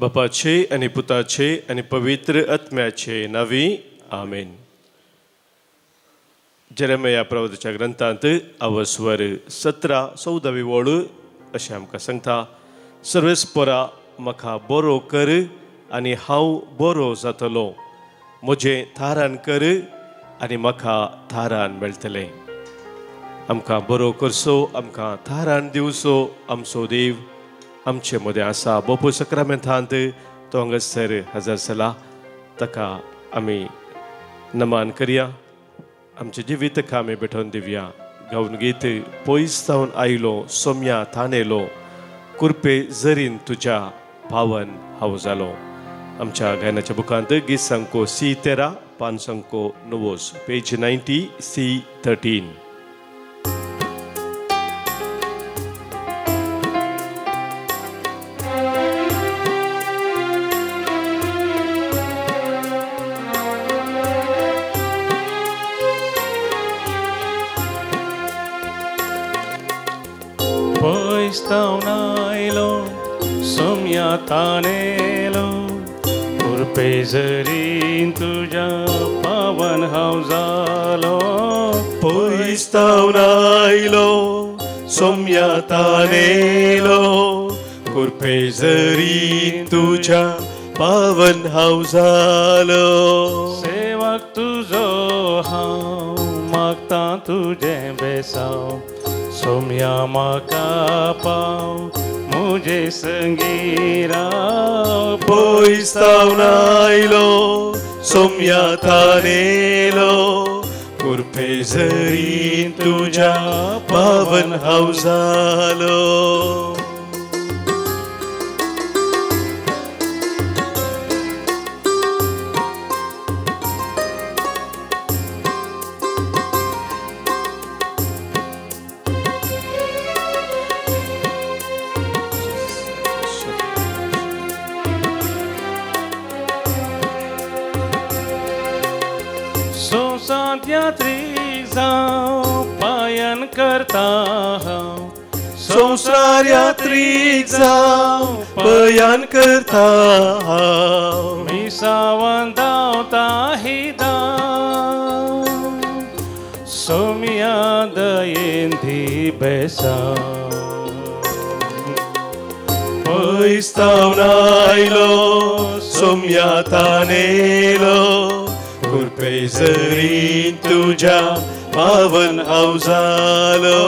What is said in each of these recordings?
बापाचे आनी पुताचे आनी पवित्र आत्म्याचे नांवी आमेन. जेरेमिया प्रवादाच्या ग्रंथांत अवस्वर 17-14 वळ अशें आमकां सांगता, सर्वेस्परा म्हाका बरो कर आनी हांव बरो जातलो, म्हजें थारान कर आनी म्हाका थारान मेळटलें. आमकां बरो करचो, आमकां थारान दिवचो आमचो देव आमचे मदें आसा. बोपो सक्रामेंतांत तो हांगासर हजर जाला, ताका आमी नमान करया, आमचें जिवीत ताका आमी भेटोवन दिवया. गावन गीत पयस जावन आयलो सोम्या थाणेलो, कुर्पे जरीन तुज्या पावन हांव जालो. आमच्या गायनाच्या बुकांत गीत सांको C13 पान सांको 9, पेज 90 C13. आयलो सोम्या तानेलो, कुर्पे जरीन तुज्या पावन हांव जालो. पयस तावन आयलो सोम्या तानेलो, कुर्पे जरीन तुज्या पावन हांव जालो. सेवक तुजो हांव मागता तुजें बेसांव, सोम्या म्हाका पाव मुजे संगी राव. पयस तावन आयलो सोम्या तानेलो, कुर्पे जरीन तुज्या पावन हांव जालो. यात्रीक जावं पायन करता हांव, संवसार यात्रीक जावं पयान करता हांव, मिसावन धांवता ही धांव, सोम्या दयेन दी बेसांव. पयस तावन आयलो सोम्या तानेलो, कुर्पे जरीन तुज्या पावन हांव जालो.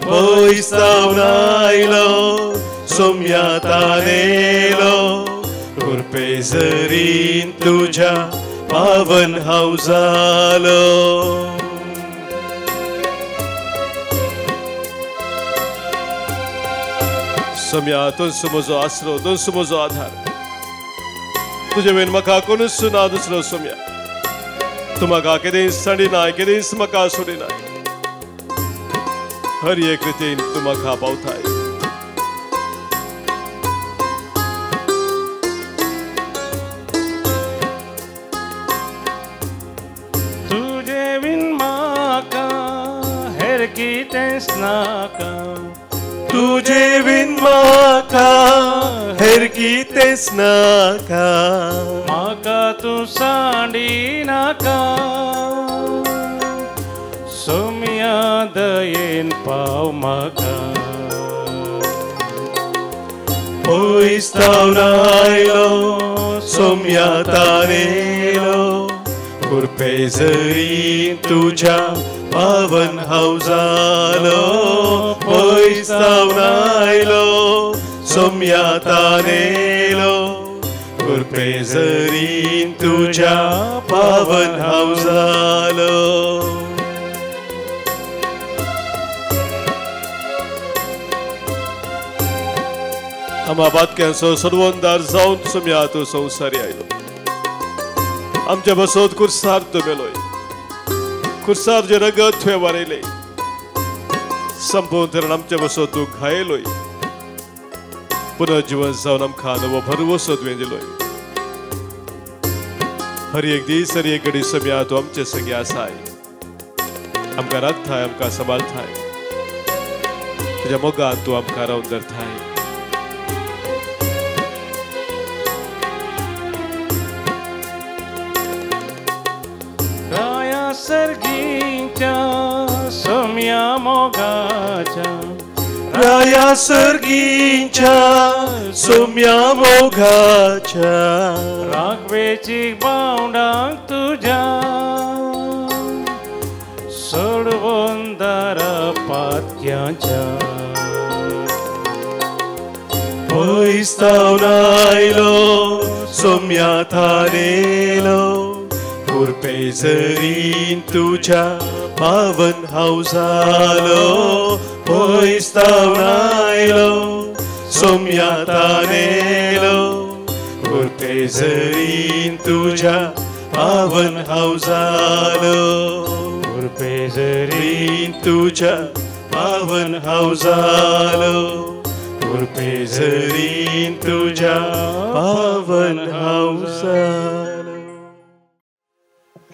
पयस तावन आयलो सोम्या तानेलो, कुर्पे जरीन तुज्या पावन हांव जालो. सोम्या तूंच म्हजो आसरो, तूंच म्हजो आधार, तुजे वयन म्हाका कोणूच ना दुसरो. सोम्या तूं म्हाका केदींच सांडिनाय, केदींच म्हाका सोडिनाय, हर एक रितीन तूं म्हाका पावताय. तुजे बीन म्हाका हेर कितेंच नाका, तुजे बीन म्हाका हेर कितेंच नाका, म्हाका तूं सांडी नाका, सोम्या दयेन पाव म्हाका. पयस तावन आयलो सोम्या तानेलो, कुर्पे जरीन तुज्या पावन हांव जालो. पयस तावन आयलो सोम्या तानेलो, कुर्पे जरीन तुज्या पावन हांव जालो. आमा बातक्यांचो सर्वंदार जावन सोम्या तूं संवसारी आयलो, आमच्या बसोत कुर्सार तूं मेलोय, कुर्सार जे रगत तुवें वारयलें, संपूर्ण तरेन आमच्या बसोत तूं घायलोय, पुनर्जीवन जावन आमकां नवो भरवसो तुवें दिलोय. हर एक दीस हर एक घडी सोम्या तूं आमचे संगी आसाय, आमकां राखताय, आमकां सांबाळताय, तुज्या मोगान तूं आमकां रावन धरताय. सर्गीच्या सोम्या मोगाच्या, राया सर्गीच्या सोम्या मोगाच्या, राखवेची बावडांक तुज्या सोडवून दारा पातक्याच्या. पयस थावन आयलो सोम्या थानेलो, कुरपे जरीन तुज्या पावन हांव जालो. पयस थावन आयलो सोम्या थानेलो, कुरपे जरीन तुज्या पावन हांव जालो. कुरपे जरीन तुज्या पावन हांव जालो, कुरपे जरीन तुज्या पावन हांव जालो.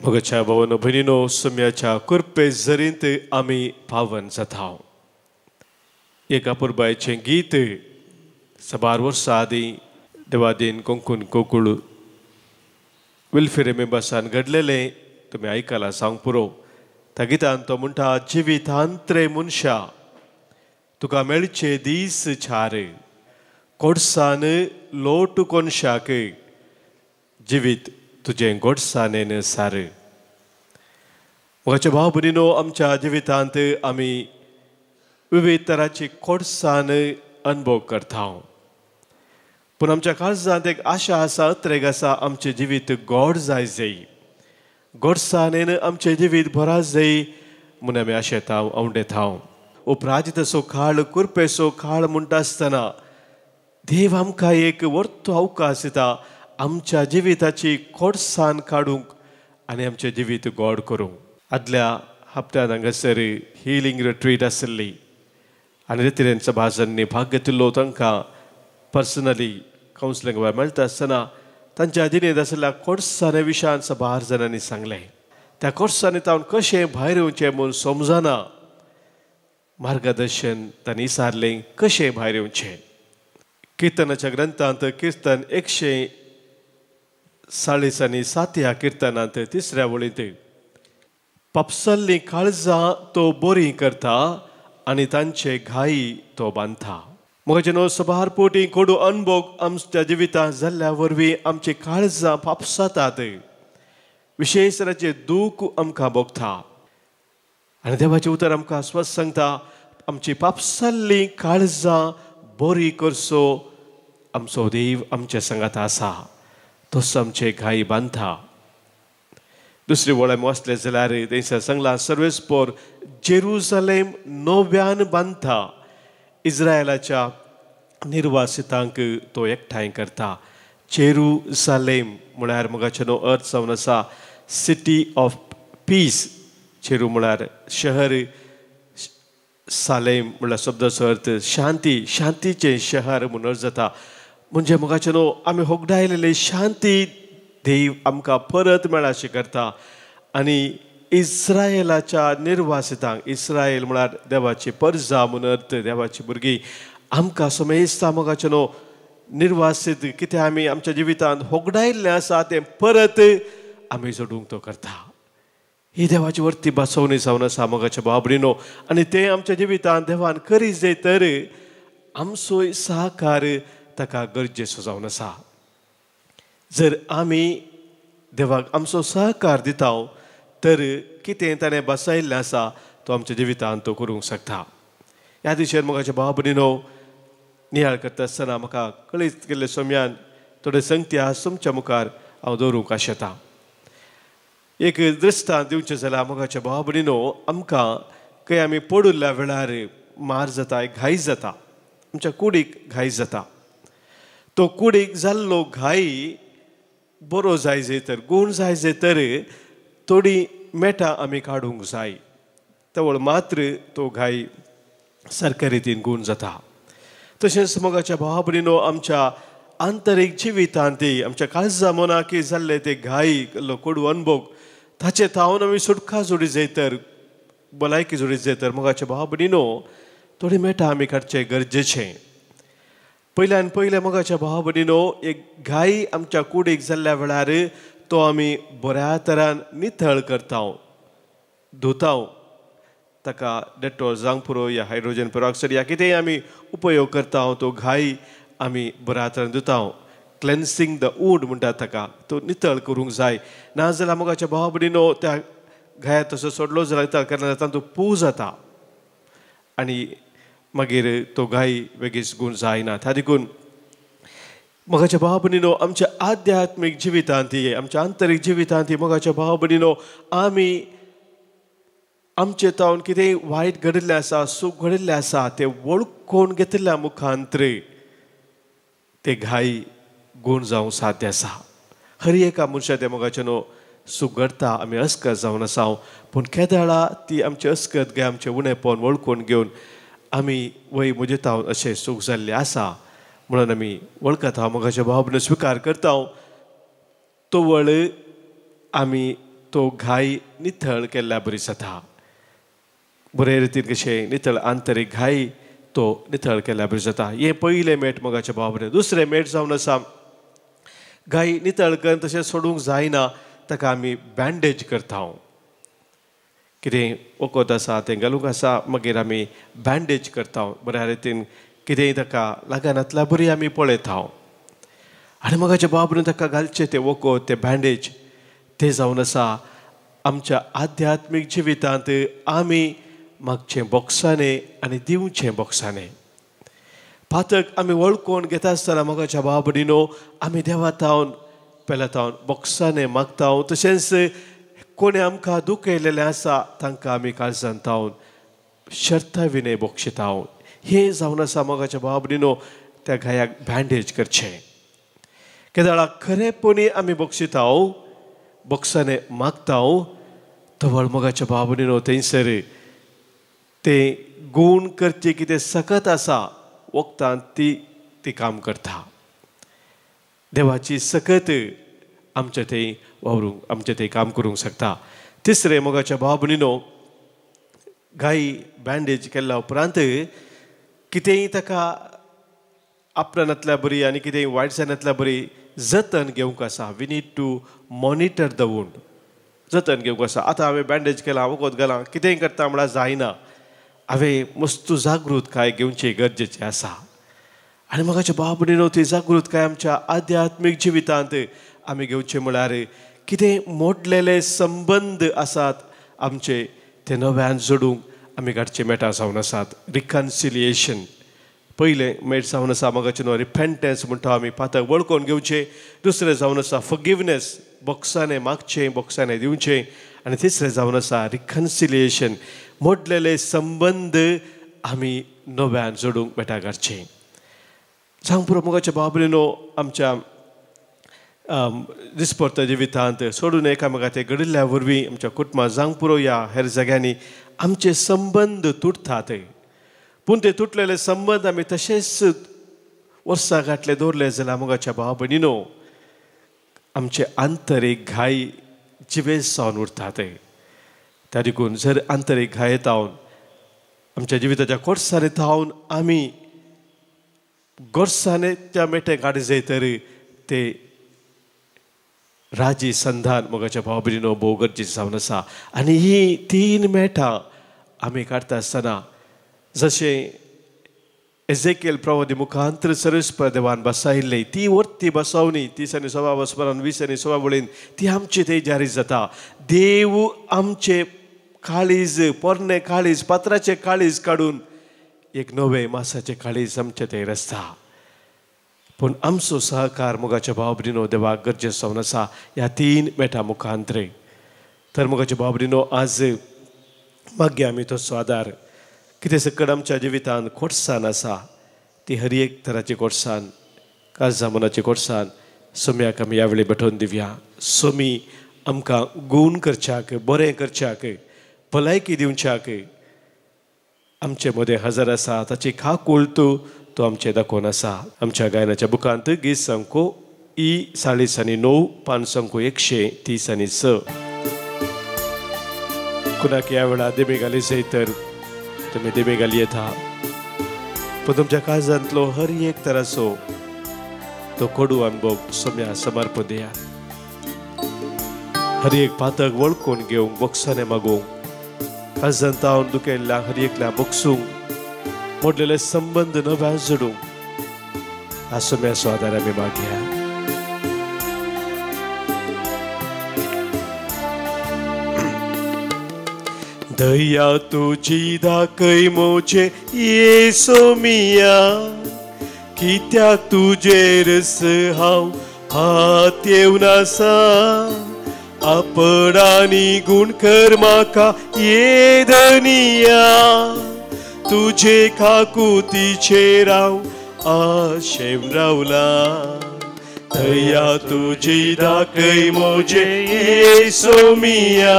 मोगाच्या भावानो भयणीनो, सोम्याच्या कुरपे जरींत आमी पावन जाता. एका पुरबायचें गीत साबार वर्सां आदीं देवादीन कोंकण कोकूळ विल्फेरे मेंबर्सान घडलेलें तुमी आयकलां सांग पुरो. त्या गितान तो म्हणटा, जिवितांत रे मनशा तुका मेळचे दीस चार, कोडसान लोट कोनशाक, जिवीत तुजें गोडसानेन सार. मोगाच्या भाव भयणीनो, आमच्या जिवितांत आमी विविध तराची कोडसान अनुभव करता, पूण आमच्या काळजांत एक आशा आसा, अत्रेग आसा, आमचें जिवीत गोड जाय जाय, गोडसानेन आमचें जिवीत भरा जाय म्हूण आमी आशेता, आवडेता. उपराजिताचो काळ, कुरपेचो काळ म्हणटा आसतना देव आमकां एक वर्तो अवकाश दिता आमच्या जिविताची कोडसान काडूंक आनी आमचें जिवीत गोड करूंक. आदल्या हप्त्यान हांगासर हिलींग रिट्रीट आशिल्ली आनी रितीन सभाजांनी भाग घेतिल्लो. तांकां पर्सनली कावन्सिलिंग मेळटा आसतना तांच्या जिणेंत आशिल्ल्या कोडसाने विशयान सभार जाणांनी सांगलें. त्या कोडसांनी तावन कशें भायर येवचें म्हूण समजना मार्गदर्शन तांणी विचारलें कशें भायर येवचें. किर्तनाच्या ग्रंथांत किर्तन 140 आनी 7 ह्या किर्तनांत तिसऱ्या वळींत पापसल्लीं काळजां तो बरीं करता आनी तांचे घाई तो बांदता. मोगाचे न्हू, सभार पोटी कोडू अनभोग आमच्या जिवितांत जाल्ल्या वरवीं आमची काळजां फापसातात, विशेश तराचें दूख आमकां भोगता. आनी देवाचें उतर आमकां स्वस्थ सांगता, आमची पापसल्लीं काळजां बरी करचो आमचो देव आमच्या सांगात आसा, तसो आमचे घाई बांदता. दुसरी वळ आमी वाचले जाल्यार थंयसर सांगलां, सर्वेस्पोर जेरुजलेम नव्यान बांदता, इस्रायलाच्या निर्वासितांक तो एकठांय करता. जेरुजलेम म्हळ्यार मोगाचें न्हू अर्थ जावन आसा सिटी ऑफ पीस. जेरू म्हळ्यार शहर, सालेम म्हळ्यार शब्दाचो अर्थ शांती, शांतीचें शहर म्हूण अर्थ जाता. म्हणजे मोगाचें न्हू आमी होगडायलेली शांती देव आमकां परत मेळाशी करता. आनी इस्रायलाच्या निर्वासितांक, इस्रायल म्हळ्यार देवाची परजा म्हूण अर्थ, देवाची भुरगीं, आमकां समेस्ता मोगाचें न्हू निर्वासीत कितें आमी आमच्या जिवितांत होगडायल्लें आसा तें परत आमी जोडूंक तो करता. ही देवाची वर्ती बसवणी जावन आसा मोगाच्या बाबरीनो. आनी तें आमच्या जिवितांत देवान करी जाय तर आमचोय सहकार ताका गरजेचो जावन आसा. जर आमी देवाक आमचो सहकार दिता तर कितें ताणें बसयल्लें आसा तो आमच्या जिवितांत तो करूंक शकता. ह्या दिशेन मोगाच्या बाबरीनो नियाळ करता आसतना म्हाका कळीत केल्ले सोम्यान थोडे संगती आज तुमच्या मुखार हांव दवरूंक आशेतां. एक दृश्टांत दिवचें जाल्यार मोगाच्या भाव-भयणीनो, आमकां खंय आमी पडिल्ल्या वेळार मार जाता, घाय जाता, आमच्या कुडीक घाय जाता. तो कुडीक जाल्लो घाय बरो जाय जाय तर, गूण जाय जाय तर थोडी मेटां आमी काडूंक जाय, तवळ मात्र तो घाय सारक्या रितीन गूण जाता. तशेंच मोगाच्या भाव-भयणीनो, आमच्या आंतरीक जिवितांत आमच्या काळजा मनाक जाल्ले ते घाय, कोडू अनभोग, ताचे थावन आमी सुटका जोडी जाय तर, भलायकी जोडी जाय तर मोगाच्या भाव-भयणीनो थोडी मेटां आमी काडचें गरजेचें. पयल्यान पयलें मोगाच्या भाव-भयणीनो, एक घाय आमच्या कुडीक जाल्ल्या वेळार तो आमी बऱ्या तरान नितळ करता. धुताव ताका डेटॉल जावंक पुरो या हायड्रोजन पेरॉक्सायड या कितेंय आमी उपयोग करता तो घाय आमी बऱ्या तरेन धुताव. क्लेन्सिंग the wound म्हणटात ताका, तो नितळ करूंक जाय. नाजाल्यार मोगाच्या भाव भयणीनो त्या घाया तसो सोडलो जाल्यार नितळ करना जाता तो पूं जाता आनी मागीर तो घाय वेगीच गूण जायना. त्या देखून मोगाच्या भाव भयणीनो आमच्या आध्यात्मीक जिवितांत, आमच्या आंतरीक जिवितांत मोगाच्या भाव भयणीनो आमी आमचे तावन कितेंय वायट घडिल्लें आसा, सूख घडिल्लें आसा तें वळखून घेतिल्ल्या मुखांतर ते घाय गूण जावंक साध्य आसा. हर एका मनशा त्या मोगाचे न्हू सूख घडटा, आमी अस्कत जावन आसा, पूण केदळा ती आमची अस्कत घे आमचें उणेपण वळखून घेवन आमी वय म्हजे तावन अशें सूख जाल्लें आसा म्हणून आमी वळखता मोगाच्या भाव भयणीनो स्विकार करता तो वळ आमी तो घाय नितळ केल्ल्या बरी जाता. बरे रितीन कशें नितळ आंतरीक घाय तो नितळ केल्ल्या बरी जाता. हें पयलें मेट मोगाच्या भाव भयणीनो. दुसरें मेट जावन आसा घाय नितळ करून तशें सोडूंक जायना, ताका आमी बँडेज करता. कितें वखद आसा तें घालूंक आसा मागीर आमी बँडेज करता. बऱ्या रितीन कितेंय ताका लागनातल्या बरी आमी पळयता आनी मोगाच्या भाव भयणीनो ताका घालचें तें वखद तें बँडेज तें जावन आसा आमच्या आध्यात्मीक जिवितांत आमी मागचें बोक्साने आनी दिवचें बोक्साने. पातक आमी वळखून घेता आसतना मोगाच्या भाव भयणीनो आमी देवा तावन पेल्या तावन बोक्साने मागता. तशेंच कोणें आमकां दुखयलेलें आसा तांकां आमी काळजान तावन शर्ता विनय बक्षिता. हें जावन आसा मोगाच्या भाव भयणीनो त्या घायाक बँडेज करचें. केदळा खरेपणी आमी बक्षिता, बोक्साने मागता तवळ मोगाच्या भाव भयणीनो थंयसर तें गूण करचें कितें सकत आसा वखदान ती ती काम करता. देवाची सकत आमचे थंय वावरूंक आमचे थंय काम करूंक शकता. तिसरें मोगाच्या भाव भयणीनो घाय बँडेज केल्ल्या उपरांत कितेंय ताका आपणांतल्या बरी आनी कितेंय वायट जाणांतल्या बरी जतन घेवंक आसा. We need to monitor the wound. जतन घेवंक आसा. आतां हांवें बँडेज केलां, वखद घालां, कितेंय करता म्हळ्यार जायना. हांवें मस्त जागृतकाय घेवची गरजेचें आसा. आनी मोगाच्या भाव भयणीनो ती जागृतकाय आमच्या आध्यात्मीक जिवितांत आमी घेवचें म्हळ्यार कितें मोडलेले संबंद आसात आमचे ते नव्यान जोडूंक आमी काडचे मेटां जावन आसात. रिकन्सिलिएशन पयलें मेट जावन आसा मोगाचें न्हू रिपेंटन्स म्हणटा आमी, पातक वळखून घेवचें. दुसरें जावन आसा फॉरगिवनेस, बोक्साने मागचें, बोक्साने दिवचें. आनी तिसरें जावन आसा रिकन्सिलिएशन, मोडलेले संबंद आमी नव्यान जोडूंक मेटां काडचें. जावंक पुरो मोगाच्या भाव भयणीनो आमच्या दिसपडटा जिवितांत सोडून एकामेका ते घडिल्ल्या वरवीं आमच्या कुटुंबां जावंक पुरो ह्या हेर जाग्यांनी आमचे संबंद तुटतात. पूण ते तुटलेले संबंद आमी तशेंच वर्सां घातले दवरले जाल्यार मोगाच्या भाव भयणीनो आमचे आंतरीक घाय जिवेस जावन उरतात. त्या देखून जर आंतरीक घाये तावन आमच्या जिविताच्या कोर्सांनी थावन आमी गोरसाने त्या मेटे काडी जाय तर ते राजी संधान मोगाच्या भाव भयणीनो भोव गरजेचें जावन आसा. आनी ही तीन मेटां आमी काडटा आसतना जशें एझेकियल प्रवादी मुखांतर सर्वेस्पर देवान बसायिल्ली ती वर्ती बसावणी 30 आनी 16 वस्परान 20 आनी 16 वळीन ती आमची थंय जारी जाता. देव आमचे काळीज, पोरणे काळीज, पात्राचें काळीज काडून एक नवें मासाचें काळीज आमचें थंय रचता. पूण आमचो सहकार मोगाच्या भाव भयणीनो देवाक गरजेचो जावन आसा ह्या तीन मेटां मुखांतरे. तर मोगाच्या भाव भयणीनो आज मागीर आमी तसो आदार कितें सकट आमच्या जिवितांत खोटसाण आसा ती हर एक तराची खोटसाण, काळजा मनाची खोटसाण सोम्याक आमी ह्या वेळी भेटोवन दिवया. सोमी आमकां गूण करच्याक, बरें करच्याक, भलायकी दिवच्याक आमचे मदें हजर आसा. ताची खाकूळ तो आमचें दाखोवन आसा. आमच्या गायनाच्या बुकांत गीत संको ई 40 आनी 9, पान संको 130 आनी 6. कुणाक ह्या वेळार देमी घाली जाय तर तुमी देमी घाली येता. पूण तुमच्या काळजांतलो हर एक तराचो तो कोडू अनुभव सोम्या समर्पण दिया. हर एक पातक वळखून घेवंक, बोक्साने मागूंक काजंतावन दुखेल्ल्या हर एकल्या बगसूंक, मोडलेले संबंद नव्या जोडूंक ह्या सोम्याचो आदार आमी मागया. दया तुजी दाखय मोजे ये सोमिया, कित्याक तुजेरस हांव हात येवन आसा. आपण आनी गुण कर म्हाका ये धनिया, तुजे काकुतीचेर हांव आशेवन रावला. दया तुजी दाखय मोजे ये सोमिया,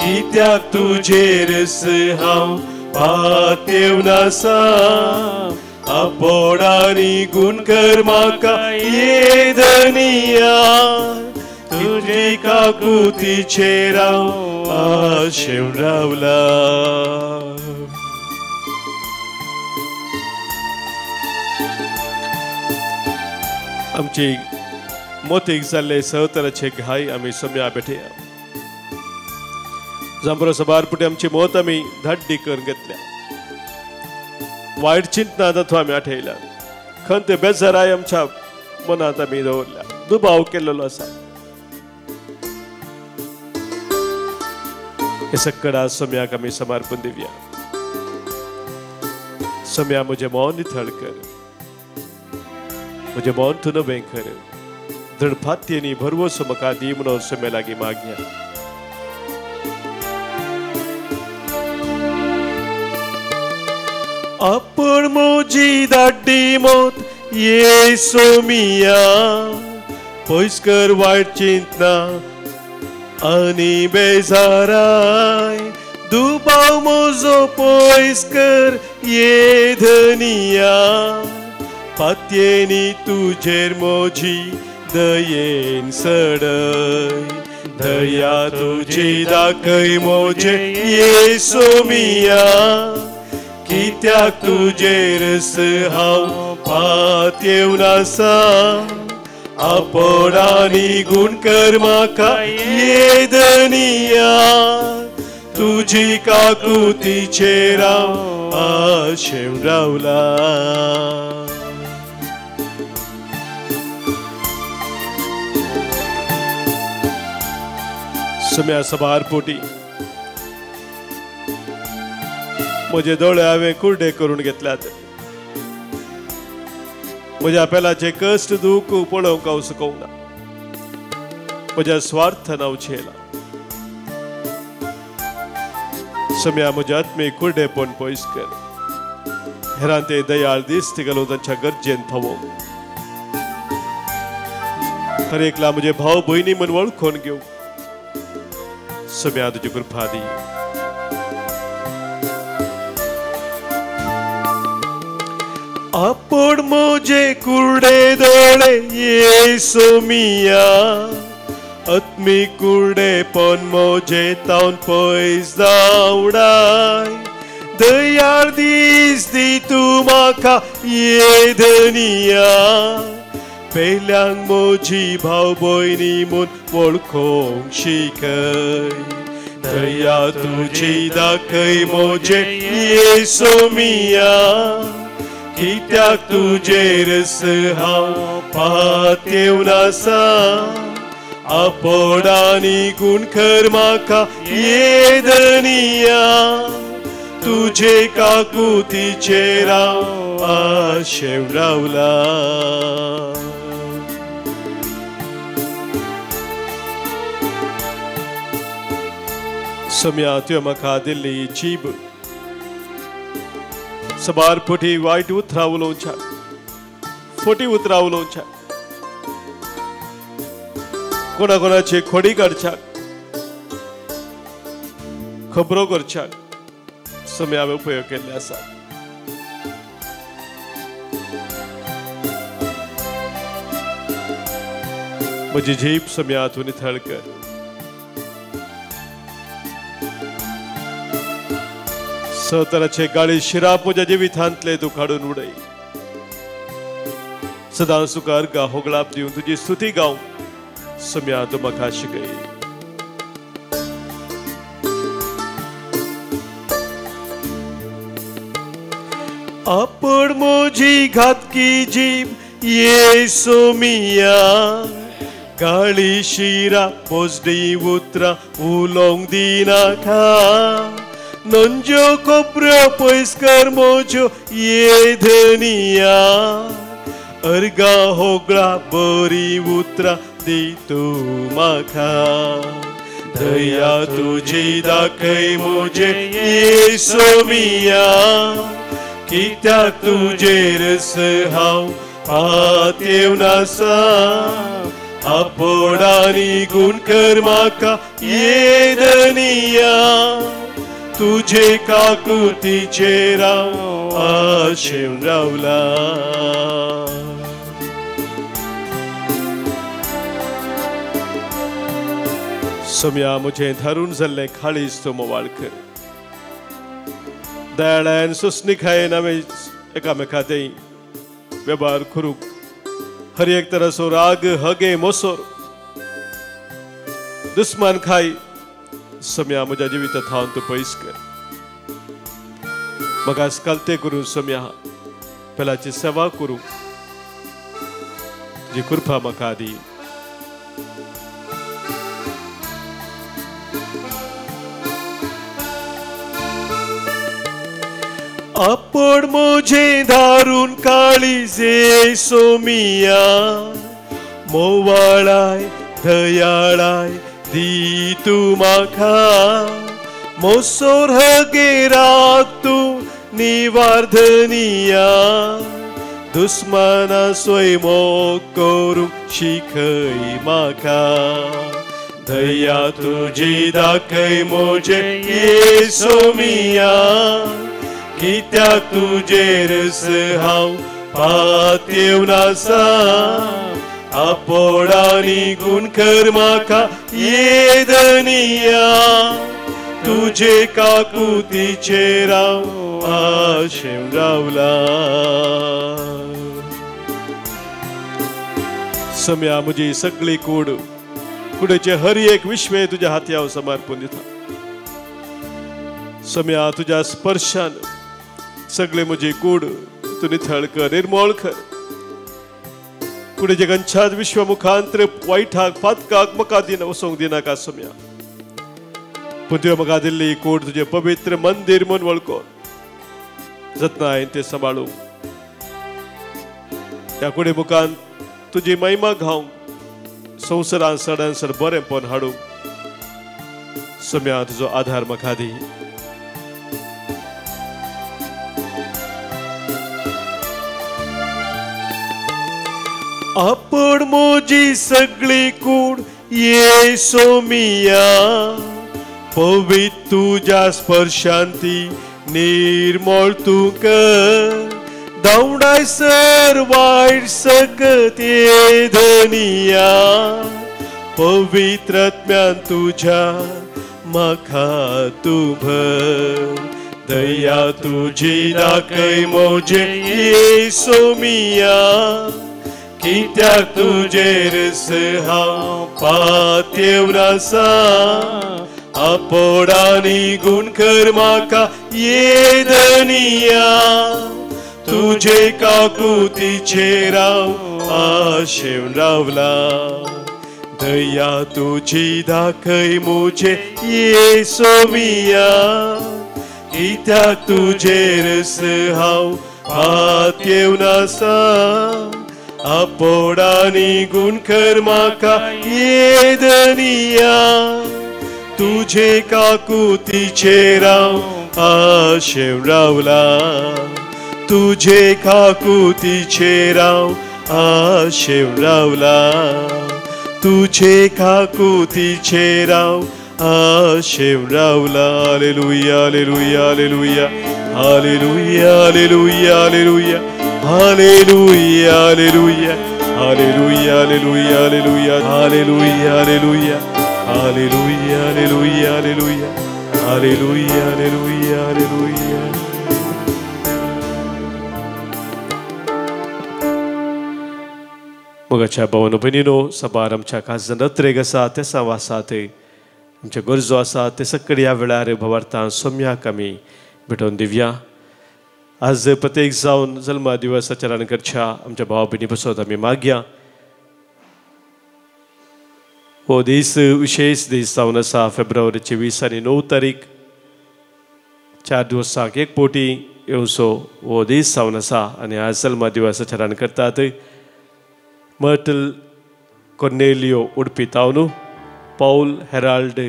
कित्याक तुजेरस हांव पात येवन आसा. आपण आनी गुण कर म्हाका ये धनिया, तुजे काकुतीचेर हांव आशेवन रावला. आमची मोतीक जाल्ले सवतराचे घाय आमी सोम्या भेटया. जांबरो सबार पुटी आमची मोत आमी धाड्डी करून घेतल्या. वायट चिंतना तत्व आमी आठयल्या. खंत बेजाराय आमच्या मनांत आमी दवरल्या. दुबाव केल्लो आसा. हे सक्कडा सोम्याक आमी समर्पण दिवया. सोम्या म्हजें मौन निथळ कर, म्हजें मौन तूं नवें कर, दृढ फात्येनी भरवसो म्हाका दी म्हणून सोम्या लागीं मागया. आपण म्हजी धाड्डी मोत ये सोमिया, पयस कर वायट चिंतना आनी बेजाराय. दुबाव म्हजो पयस कर ये धनिया, पातयेनी तुजेर म्हजी दयेन सडय. दया तुजी दाखय म्हजे ये सोमिया, कित्याक तुजेरस हांव पात येवन आसा. आपण आनी गुण कर म्हाका ये धनिया, तुजी काकुतीचेर हांव आशेवन रावला. सोम्या सबार पोटी म्हजे दोळे हांवें कुर्डे करून घेतल्यात. म्हज्या पेलाचे कश्ट दूख पळोवंक हांव सुकोवंक ना. म्हज्या स्वार्थान हांव झेला. सोम्या म्हज्या आत्मीक कुर्डेपण पयस कर. हेरां ते दयाळ दिस्त घालून तांच्या गरजेन पावोवंक. हर एकला म्हजे भाव भयणी म्हूण वळखून घेवंक सोम्या तुजी कृपा दी. आपण म्हजे कुर्डे दोळे ये सोमिया, आत्मीक कुर्डेपण म्हजे तावन पयस धांवडाय. दयाळ दीस दी तूं म्हाका ये धनिया, पेल्यांक म्हजी भाव भयणी म्हूण वळखूंक शिकय. दया तुजी दाखय म्हजे ये सोमिया, कित्याक तुजेरस हांव पात येवन आसा. आपण आनी गुण कर म्हाका ये धनिया, तुजे काकुतीचेर हांव आशेवन रावला. सोम्या तुवें म्हाका दिल्ली जीब सबार फटी वायट उतरां उलोवच्या, फटी उतरां उलोवच्या, कोणा कोणाची खोडी काडच्या, खबरो करच्या सोम्या हांवें उपयोग केल्ले आसा. म्हजी जीब सोम्या तूं निथळ कर. सतराचे गाळी शिराप म्हज्या जिवितांतले तूं काडून उडय. सदां तुका अर्घा होगळाप दिवन तुजी स्तुती गावं सोम्या तूं म्हाका शिकय. मुजी घातकी जीब ये सोमिया गाळी शिरा पोजडी उतरां उलोवंक दिनाका नंज्यो खोबऱ्यो पयस कर म्हज्यो ये धनिया अर्गा होगळा बरी उतरां दी तूं म्हाका दया तुजी दाखय म्हजे ये सोमिया कित्याक तुजेर हांव पातयेवन आसा आपोड आनी गूण कर म्हाका ये धनिया तुजे काकुतीचेर हांव आशेवन रावला. सोम्या म्हजें धारून जाल्लें काळीज तूं मोवाळ कर दयाळान सोंसणीकायेन आमी एकामेका ते वेव्हार करूंक हर एक तराचो राग हगे मोसोर दुस्मान खाय सोम्या म्हज्या जिविता थावन तूं पयस कर. म्हाका स्कालते करून सोम्या पेलाची सेवा करूंक तुजी कृपा म्हाका दी. आपण म्हजें धारून काळीजे सोमिया मोवाळाय दयाळाय दी तूं म्हाका मोसोर हगे राग तूं निवार धनिया दुस्माना सोय मोग करूंक शिखय म्हाका दया तुजी दाखय म्हजे ये सोमिया कित्याक तुजेर हांव पातयेवन आसा आपोड आनी गूण कर म्हाका ये धनिया तुजे काकुतीचेर हांव आशेवन रावला. सम्या म्हजी सगळी कूड कुडेचे हर एक विश्वे तुज्या हाती हांव समर्पून दिता. सम्या तुज्या स्पर्शान सगळे म्हजी कूड तूं निथळ कर निर्मोळ कर. कुडेचे गंछात विश्व मुखांतर वायटाक पातकाक म्हाका दिना वचोंक दिनाका सम्या पूण तुवें म्हाका दिल्ली कूड तुजें पवित्र मंदीर म्हूण वळखून जतनायेन तें सांबाळूंक ह्या कुडे मुखान तुजी महिमा घावंक संवसारान सडान सड बरेंपण हाडूंक सम्या तुजो आधार म्हाका दी. आपण म्हजी सगळी कूड ये सोमिया पवित्र तुज्या स्पर्शान ती निर्मळ तूं कर धांवडाय सर वायट सकत ये धनिया पवित्र आत्म्यान तुज्या म्हाका तूं भर दया तुजी दाखय म्हजे ये सोमिया कित्याक तुजेर हांव पातयेवन आसा आपोड आनी गूण कर म्हाका ये धनिया तुजे काकुतीचेर हांव आशेवन रावला दया तुजी दाखय म्हजे ये सोमिया कित्याक तुजेर हांव पातयेवन आसा आपोड आनी गूण कर म्हाका ये धनिया तुजे काकुतीचेर हांव आशेवन रावला तुजे काकुतीचेर हांव आशेवन रावला तुजे काकुतीचेर हांव आशेवन रावला. Hallelujah hallelujah hallelujah hallelujah hallelujah hallelujah hallelujah hallelujah hallelujah hallelujah hallelujah hallelujah hallelujah hallelujah hallelujah hallelujah hallelujah hallelujah hallelujah. मोगाच्या भावानो भयणीनो सबार आमच्या खाजन रत्रेग आसा तेसांव आसा ते आमच्यो गरजो आसा ते सगळे ह्या वेळार भवार्थान सोम्याक आमी भेटोवन दिवया. आज प्रत्येक जावन जल्मा दिवस आचरण करच्या आमच्या भाव भयणी पसत आमी मागया. हो दीस विशेष दीस जावन आसा. फेब्रुवारीची 20 आनी 9 तारीख 4 दिवसांक एक पोटी येवचो हो दीस जावन आसा आनी आज जल्मा दिवस आचरण करतात मर्टल कोर्नेलियो उडपी तावनू, पाऊल हेराल्ड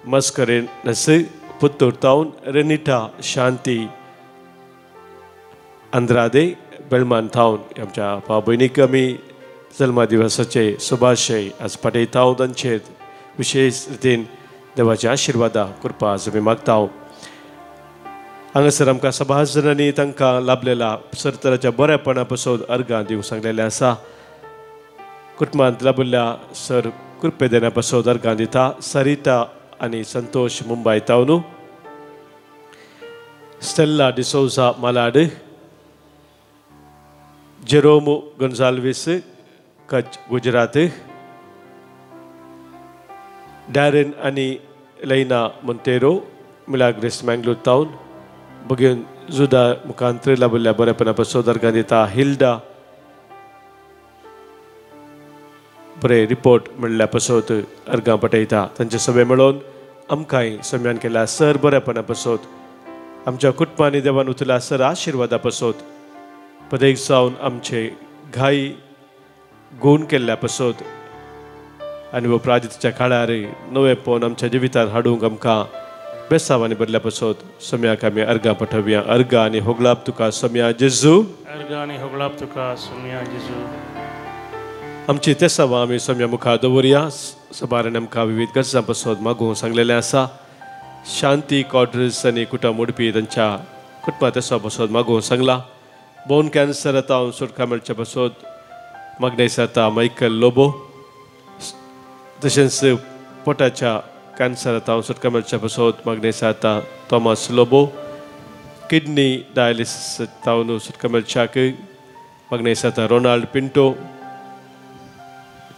मस्करेनस पुत्तूर तावन, रेनिटा शांती अंद्रादे बेलमान थावन. आमच्या भाव भयणीक आमी जल्मा दिवसाचे शुभाशय आज पाठयता. तांचेर विशेष रितीन देवाच्या आशिर्वादा कृपा आज आमी मागता. हांगासर आमकां सभाजनांनी तांकां लाभलेला सरतराच्या बऱ्यापणा पसून अर्गां दिवंक सांगलेलें आसा. कुटुंबांत लाभिल्ल्या सर कृपे देण्या पासून अर्गां दिता सरिता आनी संतोष मुंबय तावनू, स्टेल्ला डिसोजा मालाड, जेरोमो गोन्साल्विस कच्छ गुजरात, डॅरन आनी लैना मोंतेरो मिलाग्रेस मँगलोर टावन, बगेन जुदा मुखांतर लाभिल्ल्या बरेपणा पासून अर्गां दिता हिल्डा बरे रिपोर्ट मेळ्ळ्या पासत अर्गां पठयता. तांचे सभे मेळोवन आमकांय सम्यान केल्या सर बरेपणा पासत आमच्या कुटुंबांनी देवान उतरल्या सर आशिर्वादा पासत प्रत्येक जावन आमचे घाई गूण केल्ल्या पासत आनी वो प्राजितच्या काळार नवेपण आमच्या जिवितांत हाडूंक आमकां बेसावांनी बरल्या पासत सम्याक आमी अर्गां पठोवया. अर्गां आनी होगळाप तुका सम्या जेजू. अर्गां आनी होगळाप तुका सम्या जेजू. आमची तेसावां आमी सम्या मुखार दवरया. सबारान आमकां विविध गरजां पासत मागूंक सांगलेलें आसा. शांती कॉड्रिस आनी कुटुंब उडपी तांच्या कुटुंबा तेसां पासत मागूंक सांगला. बोन कॅन्सर आतां सुटका मेळच्या पासत मागणें जाता मायकल लोबो, तशेंच पोटाच्या कॅन्सर आतां सुटका मेळच्या पासत मागणें जाता थॉमस लोबो, किडनी डायलिसीस तावन सुटका मेळच्याक मागणें जाता रोनाल्ड पिंटो,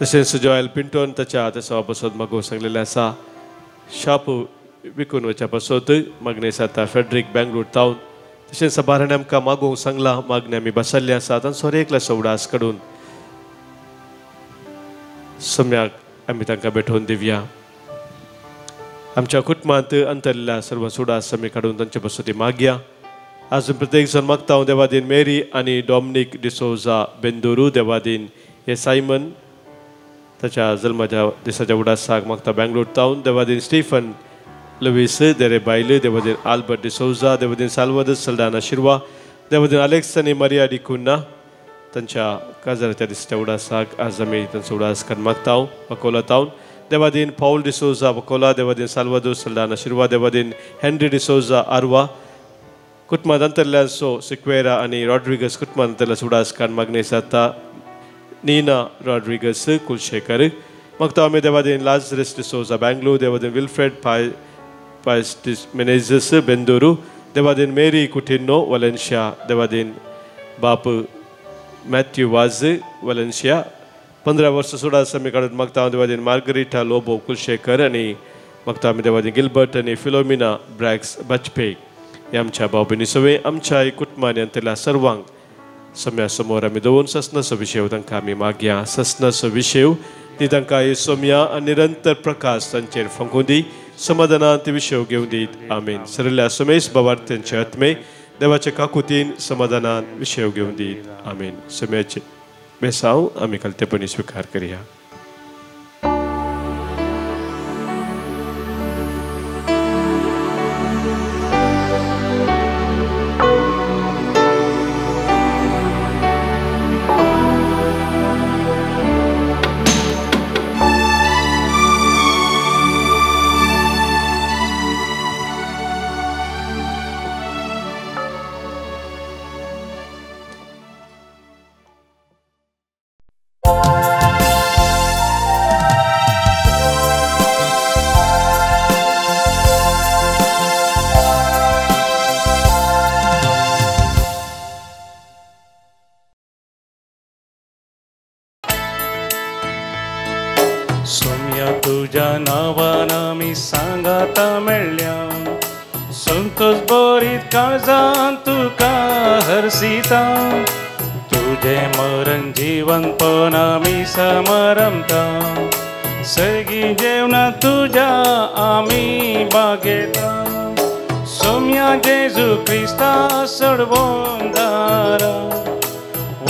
तशेंच जॉयल पिंटोन ताच्या तेसावा पासत मागूंक सांगलेलें आसा. शाप विकून वचच्या पासत मागणें जाता फेड्रीक बेंगलोर टावन, तशेंच सबारांनी आमकां मागूंक सांगलां. मागणें आमी बसल्लें आसा. तांचो एकल्या उडास काडून सम्याक आमी तांकां भेटोवन दिवया. आमच्या कुटुंबांत अंतरलेल्या सर्व सुडास आमी काडून तांचे पासत मागया. आजून प्रत्येक जण मागता हांव देवादीन मेरी आनी डॉमनीक डिसोजा बेंदुरू, देवादीन हे सायमन ताच्या जल्माच्या दिसाच्या उडासाक मागता बेंगलोर टावन, देवादीन स्टीफन लुईस देरे बायले, देवादीन आल्बर्ट डिसोजा, देवादीन साल्वादर सल्डाना शिरवा, देवादीन अलेक्स आनी मरिया डिकुन्ना तांच्या काजाराच्या दिसाच्या उडासाक आज आमी तांचो उडास करून मागता वकोला टावन, देवादीन पाऊल डिसोजा वकोला, देवादीन साल्वादोर सल्डाना शिरवा, देवादीन हेनरी डिसोजा आरवा, कुटुंबांत अंतरल्यासो सिक्वेरा आनी रॉड्रिगस कुटुंबांत अंतरल्यास उडास कान मागणें जाता नीना रॉड्रिगस कुलशेखर मागता आमी देवादीन लाजरस डिसोजा बेंगलोर, देवादीन विल्फ्रेड पायस मेनेजस बेंदुरू, देवादीन मेरी कुटिन्नो वलेन्शिया, देवादीन बाप मॅथ्यू वाज वलेन्शिया, 15 वर्सां सोडा आमी काडून मागता देवादीन मार्गरिटा लोबो कुलशेखर आनी मागता आमी देवादीन गिलबर्ट आनी फिलोमिना ब्रॅक्स बाजपेयी. हे आमच्या भाव भयणी सगळे आमच्या कुटुंबांनी अंतरल्या सर्वांक सम्या समोर आमी दवरून ससनाचो विशय तांकां आमी मागया. ससनाचो विशय ती तांकां हे सोम्या आनी निरंतर प्रकाश तांचेर फांकूं दी, समाधानान ती विशय घेवन दीत. आमीन. सरल्या समेश बाबार्थ्यांचे आत्मे देवाचे काकुतीन समाधानान विशय घेवन दीत. आमीन. सम्याचे बेसांव आमी खालतेपणी स्विकार करया. सोम्या तुज्या नांवान आमी सांगाता मेळ्ळ्या, संतोष बरीत काळजान तुका हरसिता तुजें मरण जिवनपण आमी समारंभता सगळीं जेवणां तुज्या आमी बागेता सोम्या जेजू क्रिस्ता सडवोंदारा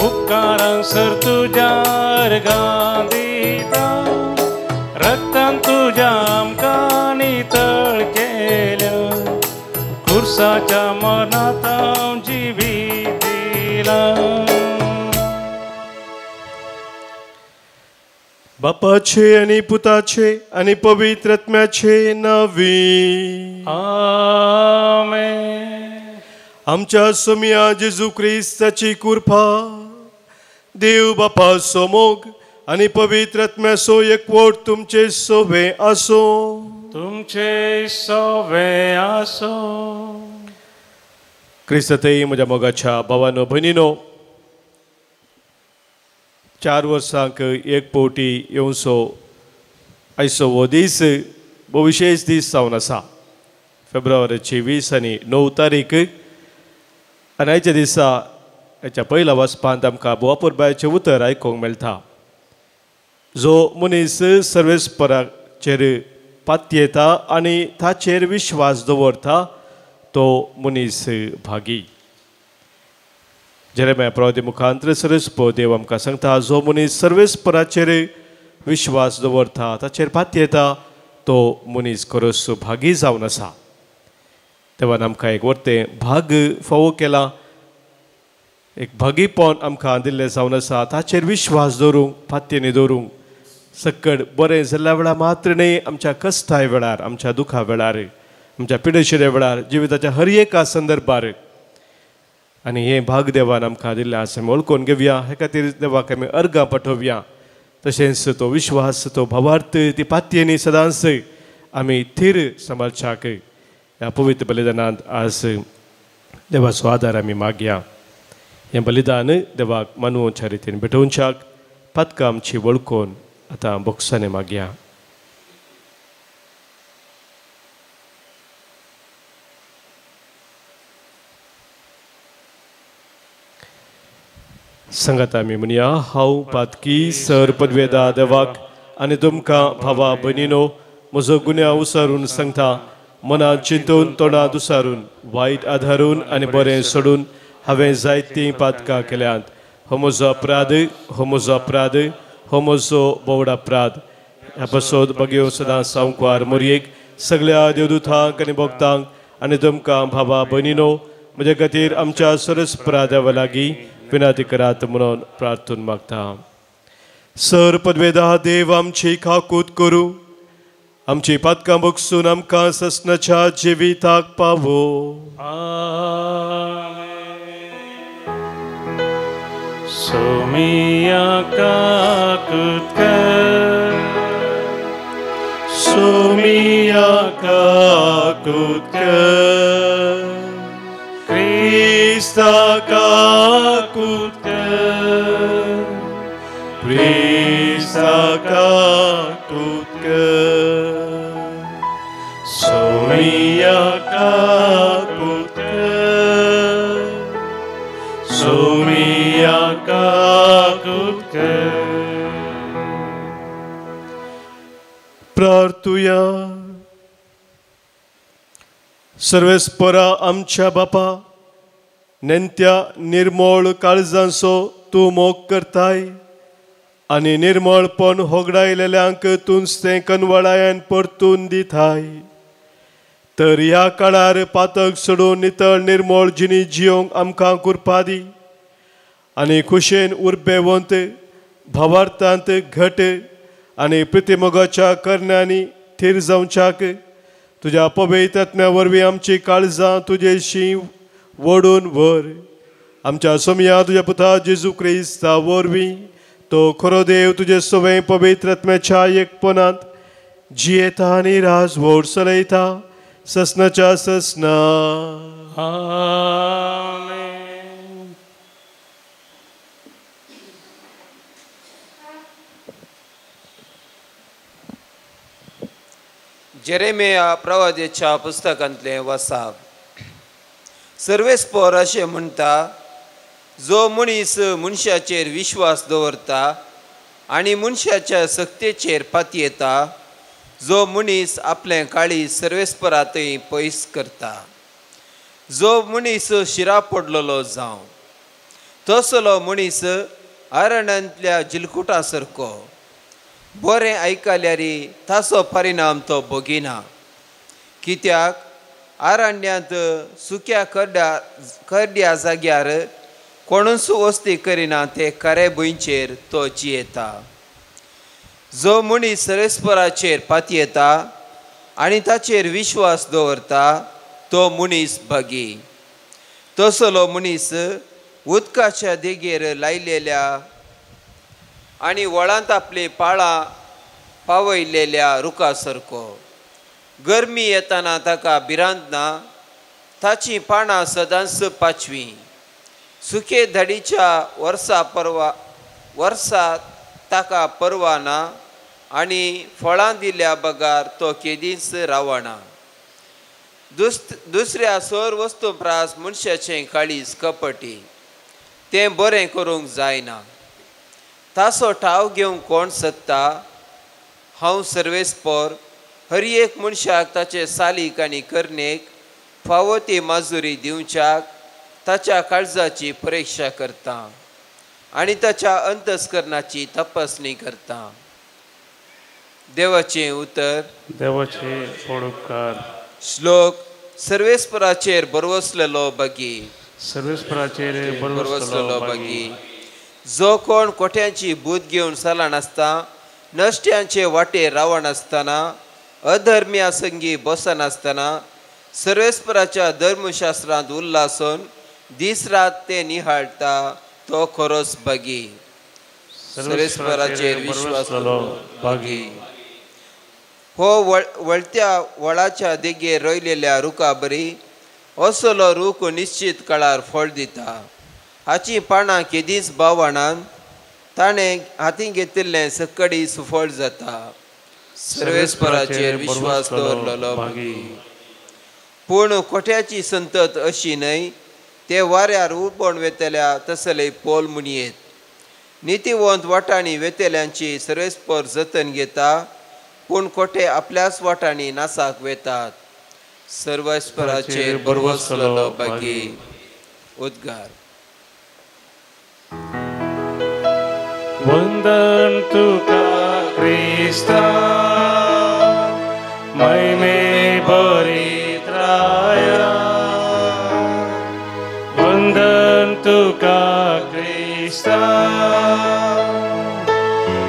उपकारां सर तुज्या अर्गां दिता रक्तान तुज्या आमकां नितळ केल्या खुर्साच्या मरणांत हांव जिवीत दिलां. बापाचे आनी पुताचे आनी पवित्र आत्म्याचे नांवी आमेन. आमच्या सोम्या जेजू क्रिस्ताची कृपा, देव बापाचो मोग आनी पवित्र आत्म्याचो एकवट तुमचे सोवे आसूं. तुमचे सोवे आसूं. क्रिस्तांतय म्हज्या मोगाच्या भावानो भयणीनो, 4 वर्सांक एक फावटी येवचो आयचो हो दीस हो विशेश दीस जावन आसा. फेब्रुवारीची 20 आनी 9 तारीख आनी आयच्या दिसा हाच्या पयल्या वाचपांत आमकां बोवापुरबायचें उतर आयकूंक मेळटा. जो मनीस सर्वेस्पराचेर पातयेता आनी ताचेर विश्वास दवरता तो मनीस भागी. जेरेमिया प्रवादी मुखांतर सर्वेस्पर देव आमकां सांगता, जो मनीस सर्वेस्पराचेर विश्वास दवरता ताचेर पातयेता तो मनीस खरोच भागी जावन आसा. देवान आमकां एक वरतें भाग फावो केला, एक भागीपण आमकां दिल्लें जावन आसा. ताचेर विश्वास दवरूंक, पातयेनी दवरूंक सक्कड बरें जाल्ल्या वेळार मात्र न्हय, आमच्या कश्टाय वेळार, आमच्या दुखा वेळार, आमच्या पिडेशिरे वेळार, जिविताच्या हर एका संदर्भार आनी हें भाग देवान आमकां दिल्लें आसा आमी वळखून घेवया. हे खातीर देवाक आमी अर्गां पाठोवया. तशेंच तो विश्वास, तो भावार्थ, ती पातयेनी सदांच आमी थीर सांबाळच्याक ह्या पवित्र बलिदानांत आज देवाचो आदार आमी मागया. हें बलिदान देवाक मानवच्या रितीन भेटोवच्याक पातकां आमची वळखून आतां बोक्सांनी मागया. सांगात आमी म्हणया, हांव पातकी सर पदवेदा देवाक आनी तुमकां भावा भयणीनो म्हजो गुन्यांव उसारून सांगता. मनांत चिंतून, तोंडांत उसारून, वायट आधारून आनी बरें सोडून हांवें जायतीं पातकां केल्यांत. हो म्हजो अपराध, हो म्हजो अपराध, हो म्हजो बोवड अपराध. ह्या पासत बगेव सदां सावंकवार मोरयेक सगळ्या देवदूतांक आनी भक्तांक आनी तुमकां भावा भयणीनो म्हज्या खातीर आमच्या सरस्परा देवा लागीं विनंती करात म्हणून प्रार्थून मागता. सर पदवेदा देव आमची काकूत करूं, आमची पातकां बगसून आमकां ससनाच्या जिविताक पावो. सोमिया काकूत कर, सोमिया काकूत कर, क्रिस्ता काकूत कर, क्रिस्ता काकूत कर, सोमिया काकूत कर, सोमिया काकूत कर. प्रार्थुया. सर्वेस्परा आमच्या बापा, नेंत्या निर्मळ काळजांचो तूं मोग करताय आनी निर्मळपण होगडायलेल्यांक तूंच तें कनवळायान परतून दिताय. तर ह्या काळार पातक सोडून नितळ निर्मळ जिणी जियोंक आमकां कृपा दी आनी खुशेन उर्बेवंत, भावार्थांत घट आनी प्रितीमोगाच्या करण्यांनी थीर जावच्याक तुज्या पवित्र आत्म्या वरवीं आमची काळजां तुजेशी वडून व्हर. आमच्या सोमया तुज्या पुता जेजू क्रिस्ता वरवीं तो खरो देव तुजे सवें पवित्र आत्म्याच्या एकपणांत जियेता आनी राजवट चलयता ससनाच्या ससना. आमेन. जेरेमिया प्रवाद्याच्या पुस्तकांतलें वसाप. सर्वेस्पोर अशें म्हणटा, जो मनीस मनशाचेर विश्वास दवरता आनी मनशाच्या सक्तेचेर पातयेता, जो मनीस आपलें काळीज सर्वेस्परांतय पयस करता, जो मनीस शिरा पडलेलो जावं, तसलो मनीस अरण्यांतल्या जिलकुटा सारको, बरें आयकल्यार ताचो परिणाम तो भोगिना, कित्याक अरण्यांत सुक्या करड्या जाग्यार कोणूच वस्ती करिना ते खरे भुंयचेर तो जियेता। जो मनीस सर्वेस्पराचेर पातयेता आनी ताचेर विश्वास दवरता तो मनीस भागी। तसलो मनीस उदकाच्या देगेर लायलेल्या आनी वळांत आपली पाळां पावयलेल्या रुखा सारको, गरमी येताना ताका भिरांत ना, ताचीं पानां सदांच पाचवीं, सुके धाडीच्या वर्सा ताका परवा ना आनी फळां दिल्या बगार तो केदींच रावना। दुसऱ्या सर वस्तू प्रास मनशाचें काळीज कपटी, तें बरें करूंक जायना, ताचो ठाव घेवंक कोण सोदता? हांव सर्वेस्पोर हर एक मनशाक ताचे सालीक आनी करणेक फावो ती माजुरी दिवच्याक ताच्या काळजाची परिक्षा करता आनी ताच्या अंतस्करणाची तपासणी करता। देवाचें उतर। देवाचे उपकार। श्लोक सर्वेस्पराचेर बरवसलेलो बगी। सर्वेस्पराचेर बरवसलेलो बगी। जो कोण कोट्यांची बूद घेवन चलनासता, नश्ट्यांचे वाटेर रावनासतना, अधर्म्या संगी बसनासतना, सर्वेस्पराच्या धर्मशास्त्रांत उल्लासून दीस रात ते निहाळटा तो खरोच बगी। सर्वेस्पराचेर विश्वास बगी। हो वळत्या वळाच्या देगेर रोयलेल्या रुखा बरी असलो रूख निश्चित काळार फळ दिता, हाचीं पानां केदींच बावणान, ताणें हातीं घेतिल्लें सकडी सुफळ जाता। सर्वेस्पराचेर विश्वास दवरलेलो बगी। पूण कोट्याची संतत अशी न्हय, ते वाऱ्यार उबण वेतल्या तसले पोल म्हणयेत। नितीवंत वाटांनी वेतल्यांची सर्वेस्पर जतन घेता, पूण कोटे आपल्याच वाटांनी नासाक वेतात। सर्वेस्पराचेर बरवसलेलो बगी। उद्गार। वंदन तुका क्रिस्ता, महिमे भरीत राया, वंदन तुका क्रिस्ता,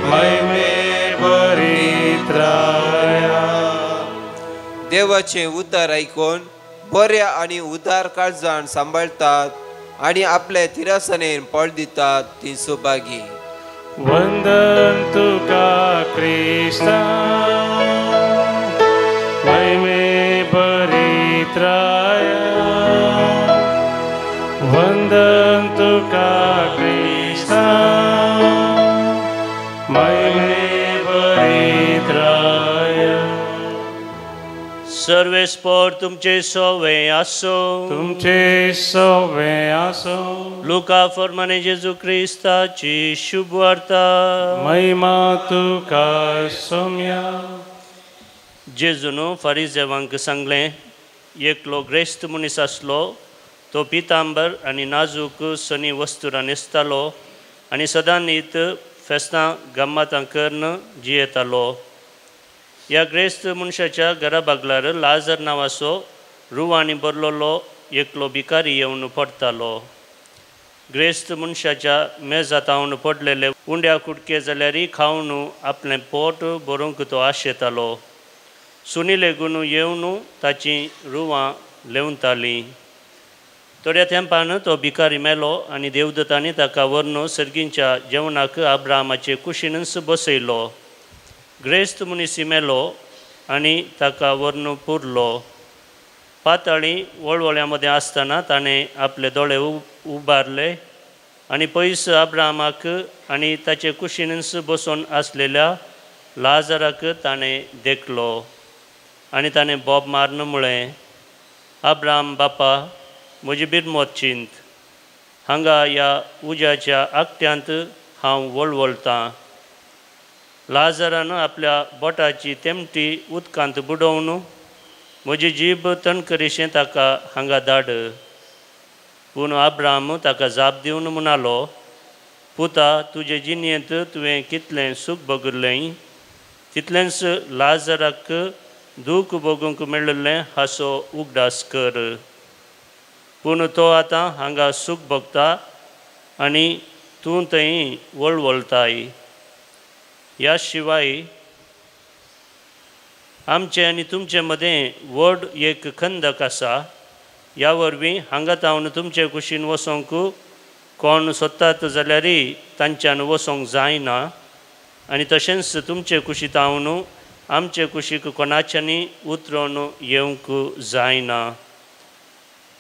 महिमे भरीत राया। देवाचें उतर आयकून बऱ्या आनी उदार काळजान सांबाळटात आनी आपले थिरासणेन फळ दितात ती सुभागी। वंदन तुका क्रिस्ता, महिमे भरीत राया, वंदन तुका क्रिस्ता, महिमे भरीत राया। सर्वेस्पर तुमचे सोवे आसो। तुमचे सोवे आसो। लुका फर्माने जेजू क्रिस्ताची शुभ वार्ता। महिमा तुका सोम्या। जेजून फारिजेवांक सांगलें, एकलो ग्रेस्त मनीस आसलो, तो पितांबर आनी नाजूक सनी वस्तुरां न्हेसतालो आनी सदांनीत फेस्तां गम्मातां करून जियेतालो। ह्या ग्रेस्त मनशाच्या घरा बागलार लाजर नांवाचो रुवांनी भरलेलो एकलो भिकारी येवन पडटालो। ग्रेस्त मनशाच्या मेजा तावन पडलेले उंड्या कुडके जाल्यार खावन आपलें पोट भरूंक तो आशेतालो। सुनी लेगून येवन ताचीं रुवां लेवतालीं। थोड्या तेंपान तो भिकारी मेलो आनी देवदतांनी ताका व्हरून सर्गींच्या जेवणाक अब्राहमाचे कुशीनच बसयलो। ग्रेस्त मनीस मेलो आनी ताका व्हरून पुरलो। पाताळी वळवळ्या मदें आसतना ताणें आपले दोळे उबारले आनी पयस अब्राहमाक आनी ताचे कुशीनच बसून आसलेल्या लाजराक ताणें देखलो आनी ताणें बोब मारून म्हळें, अब्राहम बापा, म्हजी बिरमत चिंत, हांगा ह्या उज्याच्या आकट्यांत हांव वळवळटां. लाजरान आपल्या बोटाची तेमटी उदकांत बुडोवन म्हजी जीब तणकरीशें ताका हांगा धाड. पूण अब्राहम ताका जाप दिवन म्हणालो, पुता, तुजे जिणेंत तुवें कितलें सूख भोगिल्लें तितलेंच लाजराक दूख भोगूंक मेळिल्लें हाचो उगडास कर. पूण तो आतां हांगा सूख भोगता आनी तूं थंय वळवळटाय. ह्या शिवाय आमचे आनी तुमचे मदें व्हड एक खंदक आसा. ह्या वरवीं हांगा तावन तुमचे कुशीन वचोंक कोण सोदतात जाल्यारय तांच्यान वचोंक जायना, आनी तशेंच तुमचे कुशी तावन आमचे कुशीक कोणाच्यांनी उतरून येवंक जायना.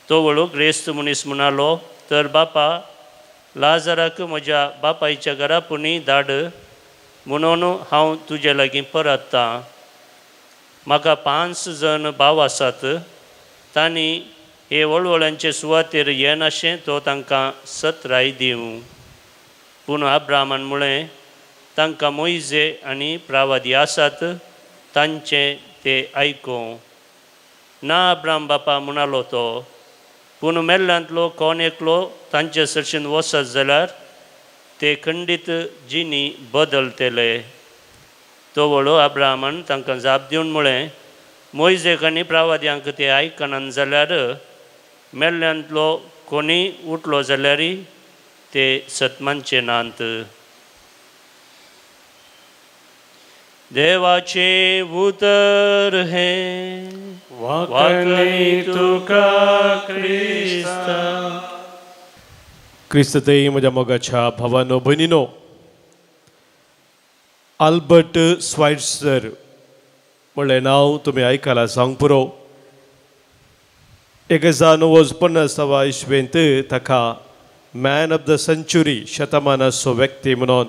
तो व्हडलो ग्रेस्त मनीस म्हणालो, तर बापा, लाजराक म्हज्या बापायच्या घरा पुणी धाड, म्हणून हांव तुजे लागीं परततां. म्हाका 5 जण भाव आसात, तांणी हे वळवळ्यांचे सुवातेर येनाशें तो तांकां सत्राय दिवं. पूण अब्राहमान म्हळें, तांकां मोयजे आनी प्रावादी आसात, तांचें ते आयकूं. ना अब्राहम बापा, म्हणालो तो, पूण मेल्ल्यांतलो कोण एकलो तांचे सरशीन वचत जाल्यार ते खंडीत जिणी बदलतले. तो व्हडलो अब्राहमान तांकां जाप दिवन म्हळें, मोयजेक आनी प्रावाद्यांक ते आयकनात जाल्यार मेल्ल्यांतलो कोणीय उठलो जाल्यारय ते सतमानचे नात. देवाचें उतर हें. वाकणी तुका क्रिस्ता. क्रिस्ततई म्हज्या मोगाच्या भावानो भयणीनो, आल्बर्ट स्वाइट्सर म्हणलें नांव तुमी आयकलां सांग पुरो. 1950 इस्वेंत ताका मॅन ऑफ the century, शतमानाचो व्यक्ती म्हणून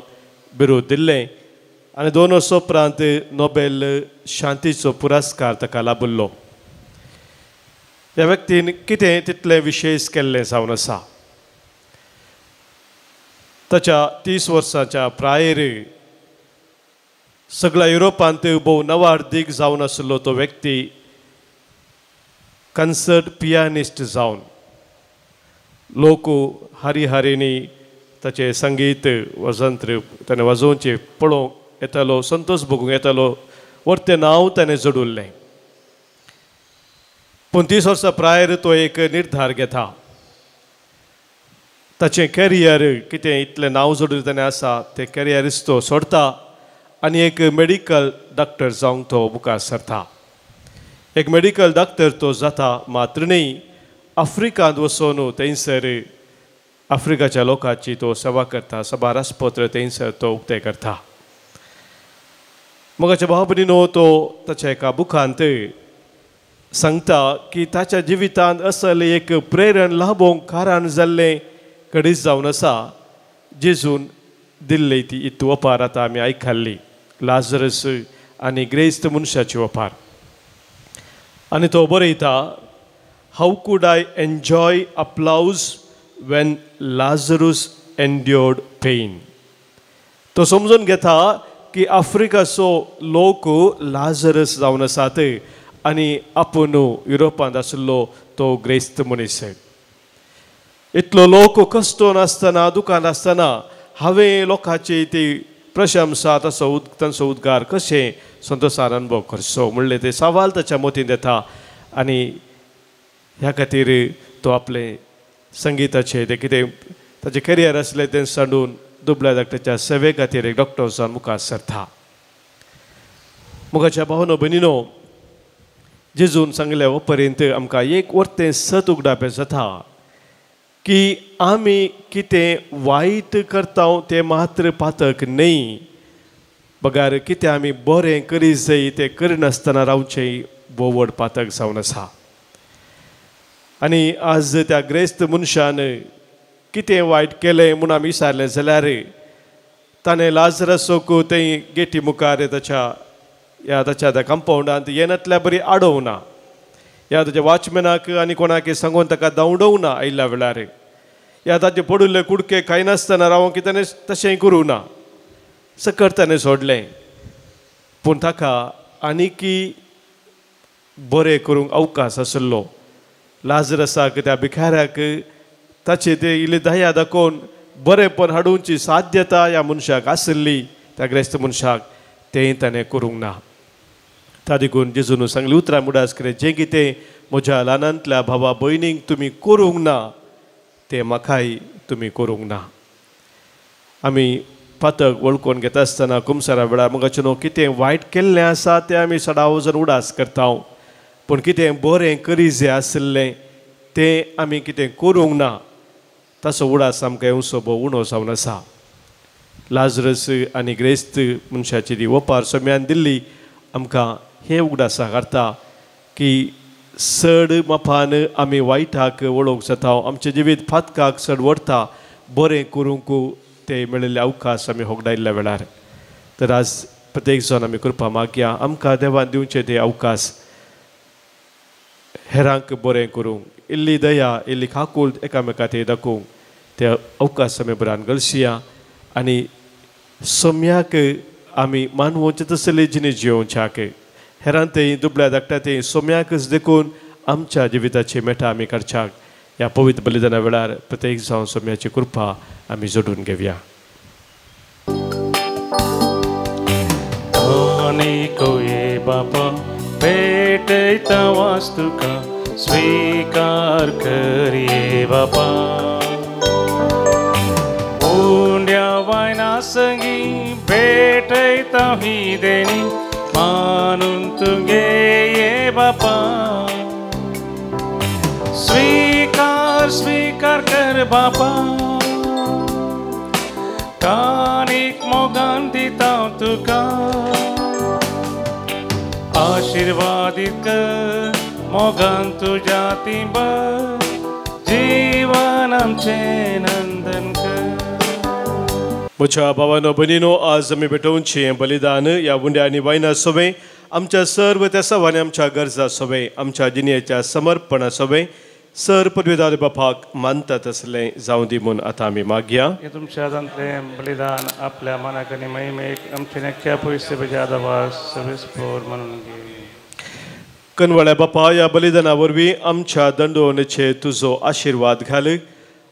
बिरूद दिल्लें आनी 2 वर्सां उपरांत नोबेल शांतीचो पुरस्कार ताका लाबिल्लो. ह्या व्यक्तीन कितें तितलें विशेश केल्लें जावन आसा. ताच्या 30 वर्सांच्या प्रायेर सगळ्या युरोपांत भोव नवार्दीक जावन आशिल्लो तो व्यक्ती कन्सर्ट पियानिस्ट जावन लोक हारी हारींनी ताचें संगीत वजंत्र ताणें वाजोवचें पळोवंक येतालो, संतोश भोगूंक येतालो, वरतें नांव ताणें जोडिल्लें. पूण 30 वर्सां प्रायर तो एक निर्धार घेता. ताचें कॅरियर कितें इतलें नांव जोडिल्लें ताणें आसा तें कॅरियरच तो सोडता आनी एक मेडिकल डॉक्टर जावंक तो मुखार सरता. एक मेडिकल डॉक्टर तो जाता मात्र न्ही, आफ्रिकांत वचून थंयसर आफ्रिकाच्या लोकांची तो सेवा करता, सभार आस्पत्र थंयसर तो उक्तें करता. मोगाच्या भाव भयणीनो, तो ताच्या एका बुकांत सांगता की ताच्या जिवितांत असलें एक प्रेरण लाभोवंक कारण जाल्लें कडीच जावन आसा जेजून दिल्ली ती इतू वपार आतां आमी आयकल्ली, लाजरस आनी ग्रेस्त मनशाची वपार. आनी तो बरयता, how could I enjoy applause when Lazarus endured pain. तो समजून घेता की आफ्रिकाचो लोक लाजरस जावन आसात आनी आपूण युरोपांत आशिल्लो तो ग्रेस्त मनीस. इतलो लोक कश्टोन आसतना, दुकान आसतना हांवें लोकांची ती प्रशंसा, तसो तांचो उद्गार कशें संतोशान अनुभव करचो म्हणलें तें सवाल ताच्या मतींत येता. आनी ह्या खातीर तो आपलें संगिताचें तें कितें ताचें करियर आसलें तें सांडून दुबळ्या डॉक्टराच्या सेवे खातीर एक डॉक्टर जावन मुखार सरता. मुखाच्या भावनो भयणीनो, जेजून सांगलें हो पर्यंत आमकां एक वरतें सत उगडापें जाता की आमी कितें वायट करता तें मात्र पातक न्हय, बगार कितें आमी बरें करी जाय तें करिनासतना रावचें भोव व्हड पातक जावन आसा. आनी आज त्या ग्रेस्त मनशान कितें वायट केलें म्हूण आमी विचारलें जाल्यार ताणें लाजरसोक थंय गेटी मुखार ताच्या ह्या ताच्या त्या कंपावंडांत येनातल्या बरी आडोवना. ह्या ताच्या वॉचमॅनाक आनी कोणाक सांगून ताका धांवडोवंक ना आयिल्ल्या वेळार, ह्या ताचे पडिल्ले कुडके खायनासतना रावोंक की ताणें तशें करूं ना, सकट ताणें सोडलें. पूण ताका आनीकी बरें करूंक अवकाश आशिल्लो. लाजरसाक त्या भिकाऱ्याक ताचे ते इल्ली दया दाखोवन बरेंपण हाडूंची साध्यता ह्या मनशाक आशिल्ली, त्या ग्रेस्त मनशाक, तेंय ताणें करूंक ना. ता देखून जेजून सांगली उतरां मुडास केलें, जें कितें म्हज्या ल्हानांतल्या भावा भयणींक तुमी करूंक ना तें म्हाकाय तुमी करूंक ना. आमी पातक वळखून घेता आसतना कुमसारा वेळार मगाचें न्हू कितें वायट केल्लें आसा तें आमी सदां वचून उडास करता, पूण कितें बरें करी जें आशिल्लें तें आमी कितें करूंक ना ताचो उडास आमकां येवचो भोव उणो जावन आसा. लाजरस आनी ग्रेस्त मनशाची ती ओपार सोम्यान दिल्ली आमकां हें उगडासाक हाडटा की चड मापान आमी वायटाक वळोवंक जाता, आमचें जिवीत फातकाक चड व्हरता, बरें करूंक ते मेळिल्ले अवकाश आमी होगडायल्ल्या वेळार. तर आज प्रत्येक जाण आमी कृपा मागया आमकां देवान दिवचे ते अवकाश हेरांक बरें करूंक, इल्ली दया इल्ली काकूळ एकामेका ते दाखोवंक ते अवकाश आमी बरान गलसिया आनी सम्याक आमी मानवोचे तसले जिणे जियोवच्याक हेरां तें दुबळ्या धाकट्या तें सोम्याकच देखून आमच्या जिविताची मेटां आमी काडच्याक ह्या पवित्र बलिदाना वेळार प्रत्येक जावन सोम्याची कृपा आमी जोडून घेवया. बापा भेटयता वास तुका स्वीकार करये बापा, उंड्या वायना संगी भेटयता ही देणी मानून तुगे ये बापा, स्वीकार स्वीकार कर बापा, कानीक मोगान दिता तुका, आशीर्वादित कर मोगान तुज्या तिंबर, जीवन आमचें नंदन कर. म्हज्या भावानो भयणीनो, आज आमी भेटोवचें हें बलिदान ह्या उंड्या आनी वायना सोबें आमच्या सर्व त्या सवांनी आमच्या गरजा सोबें आमच्या जिणेच्या समर्पणा सोबें सर पदवेदार बापाक मानता तसलें जावं दी म्हूण आतां आमी मागया. हें तुमच्या हातांतलें बलिदान आपल्या मनाक आनी महिमेक आमचे नक्क्या पयशे आदावास सवेस्पोर म्हणून घे. कनवळ्या बापा, ह्या बलिदाना वरवीं आमच्या दंडवणेचे तुजो आशिर्वाद घाल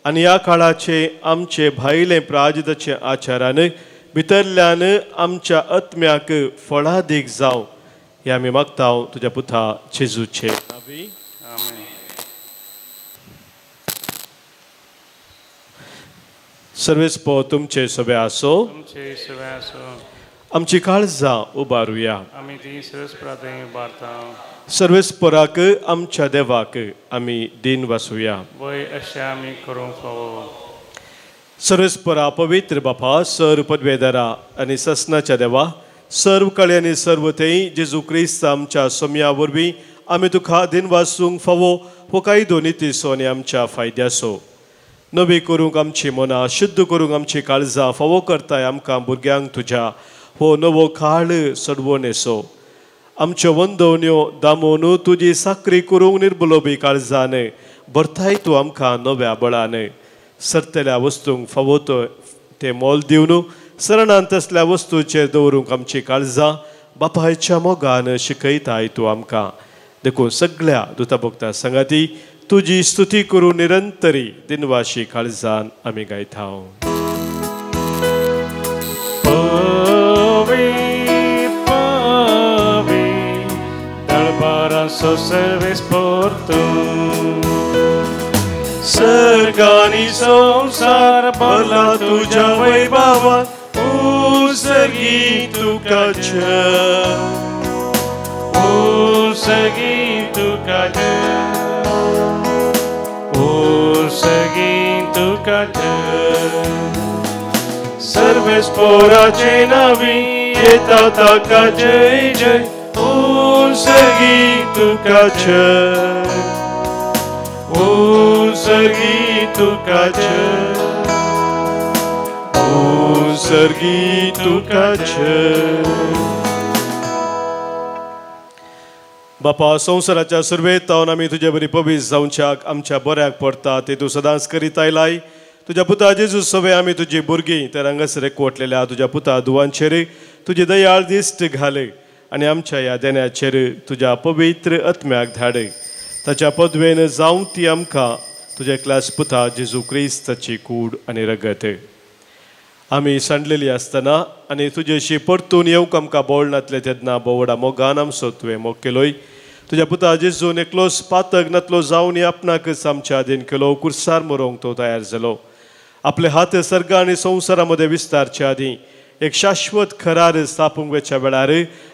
आनी ह्या काळाचे आमचे भायले प्राजिताचे आचारान भितरल्यान आमच्या आत्म्याक फळादीक जावं हे आमी मागता तुज्या पुता जेजूचे. सर्वेस्पो तुमचे सभे आसो, आमची काळजां उबारुया. सर्वेस्पराक आमच्या देवाक आमी दीन वासुया. सर्वेस्परा पवित्र बापा, सर पदवेदारा आनी ससनाच्या देवा, सर्व कळे आनी सर्व थंय जेजू क्रिस्त आमच्या सोम्या वरवीं आमी तुका दीन वासूंक फावो हो कायदो नितीचो आनी आमच्या फायद्याचो. नवी करूंक आमची मनां, शुद्ध करूंक आमची काळजां, फावो करताय आमकां भुरग्यांक तुज्या हो नवो काळ सडवणेचो. आमच्यो वंदवण्यो दामोन तुजी साकरी करूंक निर्बलोबी काळजान भरताय तूं आमकां नव्या बळान. सरतल्या वस्तूंक फावो तो तें मोल दिवन सरणान तसल्या वस्तूचेर दवरूंक आमची काळजां बापायच्या मोगान शिकयताय तूं आमकां. देखून सगळ्या दुता भोगता सांगाती तुजी स्तुती करून निरंतरी दिनवाशी काळजान आमी गायता. सर्गानी संसार भरला तुझ्या वैभवान, उसगी तुका जय, उसगी तुका जय, उसगी तुका जय. सर्वेस्पोराचे नावी येता ताका जय जय, उसगी तुका जय, उसगी तुका जय, उसगी तुका जय. बापा, संवसाराच्या सुरवेत तावन आमी तुजे बरी पवीस जावच्याक आमच्या बऱ्याक पडटा ते तूं सदांच करीत आयलाय। तुज्या पुता जेजू सवे आमी तुजी भुरगीं तर हांगासर एकवटलेल्या तुज्या पुता दुवांचेर तुजी दयाळ दिश्ट घाले आनी आमच्या ह्या देण्याचेर तुज्या पवित्र आत्म्याक धाड। ताच्या पदवेन जावं ती आमकां तुज्या क्लास पुता जेजू क्रिस्ताची कूड आनी रगत। आमी सांडलेली आसतना आनी तुजेशी परतून येवंक आमकां बोळ नातलें तेन्ना बोवडा मोगान आमचो तुवें मोग केलोय। तुज्या पुता जेजून एकलोच पातक नातलो जावन आपणाकच आमच्या आदीन केलो, कुर्सार मरोंक तो तयार जालो। आपले हात सर्ग आनी संवसारा मदें विस्तारचे आदीं एक शाश्वत खरार स्थापूंक वचच्या वेळार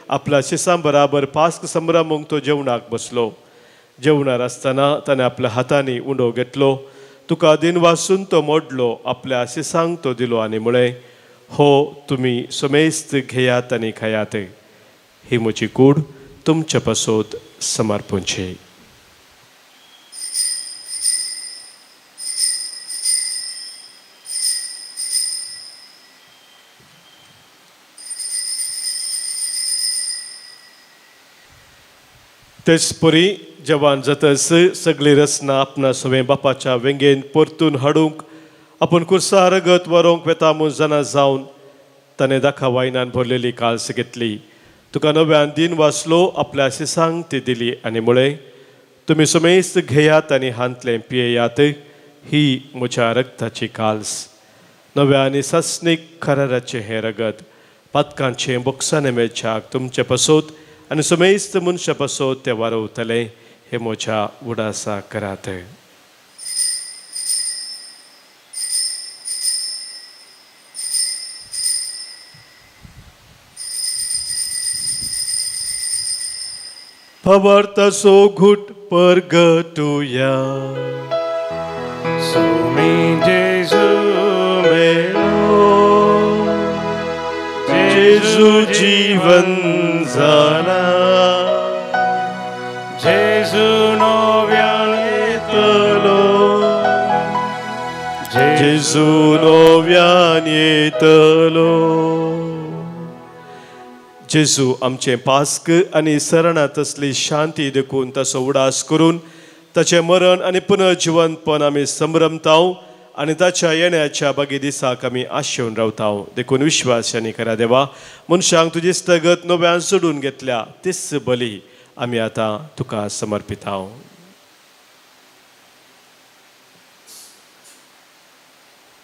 आपल्या शिसां बराबर पास्क संभ्रमूंक तो जेवणाक बसलो। जेवणार आसतना ताणें आपल्या हातांनी उंडो घेतलो, तुका दिन वासून तो मोडलो, आपल्या शिसांक तो दिलो आनी म्हळें, हो तुमी समेस्त घेयात आनी खायात, ही म्हजी कूड तुमचे पासत समर्पणची। तेचपरी जवान जातच सगळी रचना आपणा सवें बापाच्या वेंगेन परतून हाडूंक आपूण कुर्सा रगत वरोवंक वेता म्हूण जाणा जावन ताणें दाखा वायनान भरलेली काल्स घेतली, तुका नव्यान दिन वाचलो, आपल्या शिसांक ती दिली आनी म्हळें, तुमी समेस्त घेयात आनी हांतलें पियेयात, ही म्हज्या रगताची काल्स, नव्या आनी सासणीक कराराचें हें रगत पातकांचें बोक्साने मेळच्याक तुमचे पासत आनी समेस्त मनशा पासत तें वारवतलें, हे म्हज्या उडासा करात। फवारतासो घुट परगटुया, सुमी जेजू मेलो, जेजू जीवन जाला, जेजू नव्यान येतलो, जेजू नव्यान येतलो। जेजू आमचें पास्क आनी सरणां तसली शांती देखून ताचो उडास करून ताचें मरण आनी पुनर्जिवंतपण आमी संभ्रमताव आनी ताच्या येण्याच्या बागी दिसाक आमी आशेवन रावताव। देखून विश्वासांनी करा देवा, मनशांक तुजी स्थगत नव्यान सोडून घेतल्या तीच बली आमी आतां तुका समर्पिताव।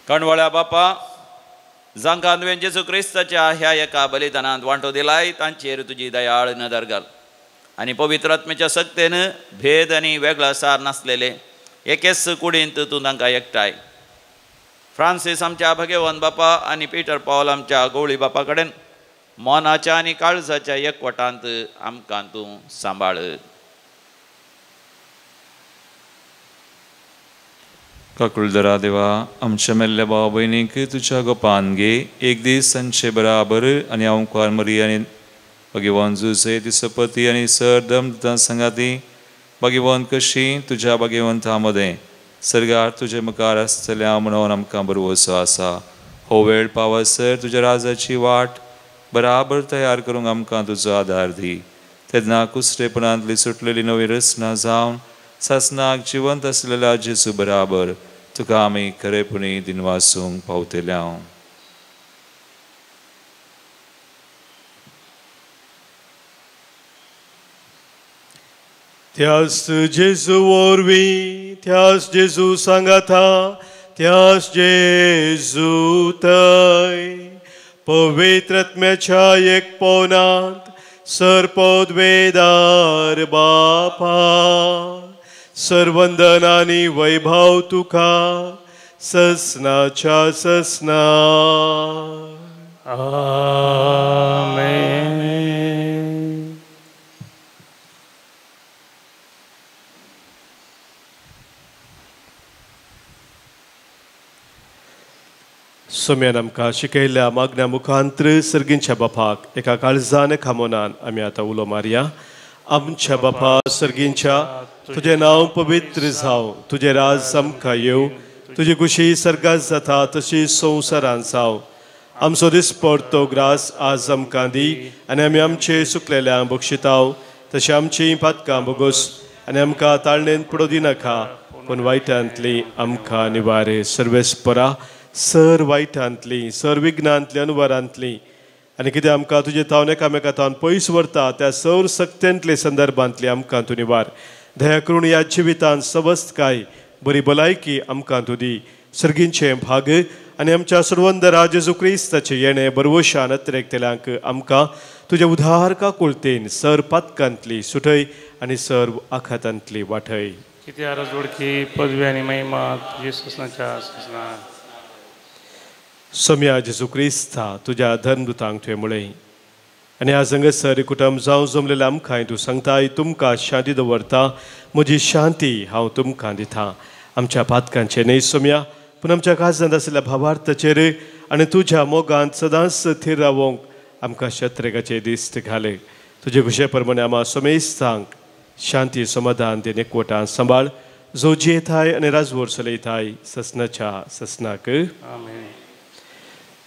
कणवळ्या बापा, जांकां तुवें जेजू क्रिस्ताच्या ह्या एका बलिदानांत वांटो दिलाय तांचेर तुजी दयाळ नदर घाल आनी पवित्र आत्म्याच्या सक्तेन भेद आनी वेगळा सार नासलेले एकेच कुडींत तूं तांकां एकठांय। फ्रांसीस आमच्या भगेवन बापा आनी पीटर पावल आमच्या गवळी बापा कडेन मनाच्या आनी काळजाच्या एकवटांत आमकां तूं सांबाळ। काकुळदरा देवा, आमच्या मेल्ल्या भाव भयणींक तुज्या गोपान घे, एक दीस तांचे बराबर आनी हांव कुवार मरी आनी भगवान जुसे दिसपती आनी सर दम सांगाती भगवान कशी तुज्या भगवंता मदें सर्गार तुजे मुखार आसतल्या म्हणून आमकां बरवसो आसा। हो वेळ पावसर तुज्या राजाची वाट बराबर तयार करूंक आमकां तुजो आदार दी। तेन्ना कुसरेपणांतली सुटलेली नवी रचना जावन सासनाक जिवंत आसलेल्या जेजू बराबर तुका आमी खरेपणी दिनवासूंक पावतले। त्यास जेजू वरवीं, त्यास जेजू सांगाता, त्यास जेजू थंय पवित्र आत्म्याच्या एकपणांत सर्पद्वेदार बापा, सर्वंदन आनी वैभव तुका ससनाच्या ससना। आमेन। सोम्यान आमकां शिकयल्ल्या मागण्या मुखांत्र सर्गींच्या बापाक एका काळजान खामोनान आमी आतां उलो मारया। आमच्या बापा सर्गींच्या, तुजें नांव पवित्र जावं, तुजें राज आमकां येवं, तुजी खुशी सर्गात जाता तशी संवसारान जावं। आमचो दिसपडतो ग्रास आज आमकां दी आनी आमी आमचे सुकलेल्यांक बक्षिताव तशें आमचीं पातकां बोगोस आनी आमकां ताळणेन पडो दिनाका पूण वायटांतली आमकां निवारे. सर्वेस्परा सर वायटांतली सर विघ्नांतली अनुवारांतली आनी कितें आमकां तुजे तावन एकामेका तावन पयस व्हरता त्या सौर सक्त्यांतले संदर्भांतली आमकां तूं निवार. दया करून ह्या जिवितांत सवस्तकाय बरी भलायकी आमकां तूं दी. सर्गींचें भाग आनी आमच्या सर्वंदरा जेजू क्रिस्ताचें येणें बरवशान अत्रेकतल्यांक आमकां तुज्या उदार काकुळतेन सर पातकांतली सुटय आनी सर्व आखातांतली वाटय. कित्यार जोडकी पदवी आनी महिमा तुजी ससनाच्या ससना. सम्या जेजू क्रिस्ता तुज्या धर्मदूतांक तुवें म्हळें आनी आज हांगासर कुटुंब जावं जमलेल्या आमकांय तूं सांगताय तुमकां शांती दवरता म्हजी शांती हांव तुमकां दिता. आमच्या पातकांचें न्हय सोम्या पूण आमच्या काळजांत आशिल्ल्या भावार्थाचेर आनी तुज्या मोगांत सदांच थीर रावोंक आमकां शत्रेकाचे दिस्त घाले. तुजे खुशे प्रमाणे आमा समेस्तांक शांती समाधान ते एकवटान सांबाळ जो जियेताय आनी राजवोर चलयताय ससनाच्या ससनाक. आमेन.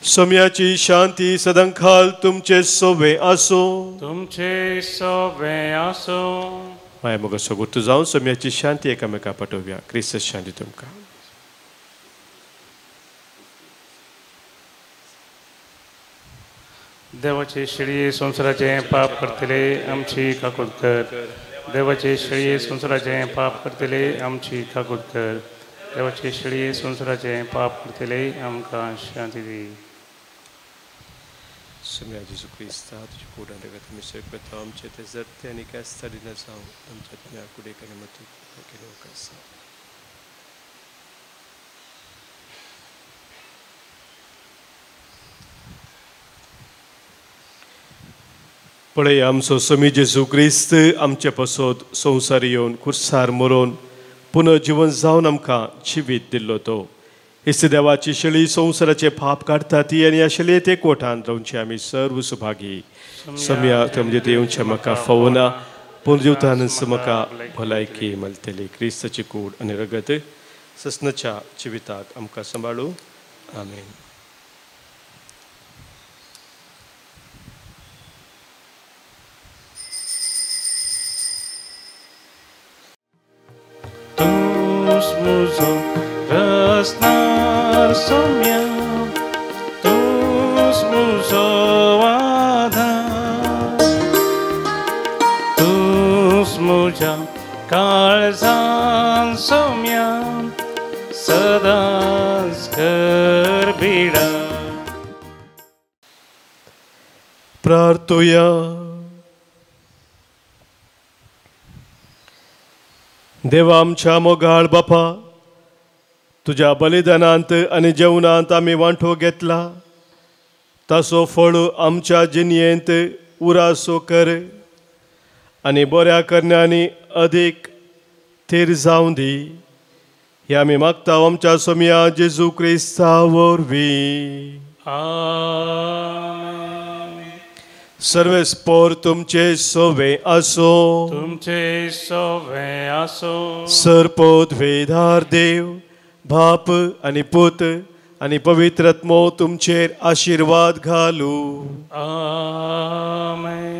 सोम्याची शांती सदांकाल तुमचे सोवे आसूं. तुमचे सोवे आसूं. माया मगो सगुर्त जावन सोम्याची शांती एकामेका पाठोवया. क्रिस्त शांती तुमकां. देवाचे शेळये संवसाराचें पाप करतले आमची काकूत कर. देवाचे शेळये संवसाराचें पाप करतले आमची काकूत कर. देवाचे शेळये संवसाराचें पाप करतले आमकां शांती दी. सोम्या जेजू क्रिस्ता तुजे कूड आनी रगत आमी स्वीकारता आमचे ते जरते आनी केस्तां दिना जावं आमच्या ज्ञा कुडेक आनी मतीक केलोवंक आसा. पळय आमचो समी जेजू क्रिस्त आमचे पसत संवसार येवन खुर्सार मरोन पुनर्जिवन जावन आमकां जिवीत दिल्लो तो इस्त देवाची शेळी संवसाराचे पाप काडटा ती आनी ह्या शेळयेत एकवटान रावचे आमी सर्व सुभागी. सम्या तुमचे येवचें म्हाका फावना पूण जिवतानच म्हाका भलायकी मेळटली. क्रिस्ताची कूड आनी रगत ससनाच्या जिविताक आमकां सांबाळू. आमेन. मुझो रसनार सोम्या तूस मुझो आधार तूस मुझा काळजान सोम्या सदांच कर बिडा. प्रार्थुया. देवा आमच्या मोगाळ बापा तुज्या बलिदानांत आनी जेवणांत आमी वांटो घेतला ताचो फळ आमच्या जिणयेंत उरासो कर आनी बऱ्या करण्यांनी अदीक थीर जावं दी. हे आमी मागता आमच्या सोम्या जेजू क्रिस्ता वरवीं. आमेन. सर्वेस्पोर तुमचे सोवे आसो. तुमचे सोवे आसो. सर्पोद्वेधार देव बाप आनी पूत आनी पवित्र आत्मो तुमचेर आशिर्वाद घालू. आमेन.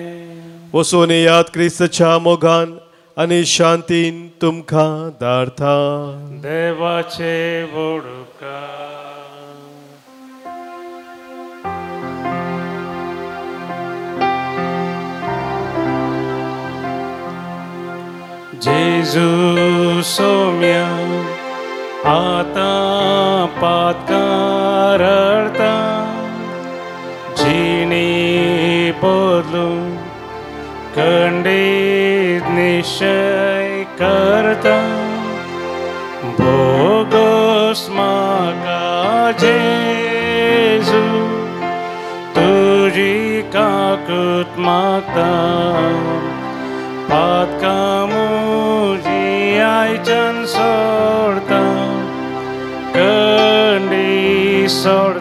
वचून येयात क्रिस्ताच्या मोगान आनी शांतीन तुमकां धाडता. देवाचे वडुका. जेजू सोम्या आतां पातकां रडता जिणी बदलून खंडीत निश्चय करता भोगोस म्हाका जेजू तुजी काकूत मागता पातकां म्हजी आयच्यान सोडता कंडी सोडता.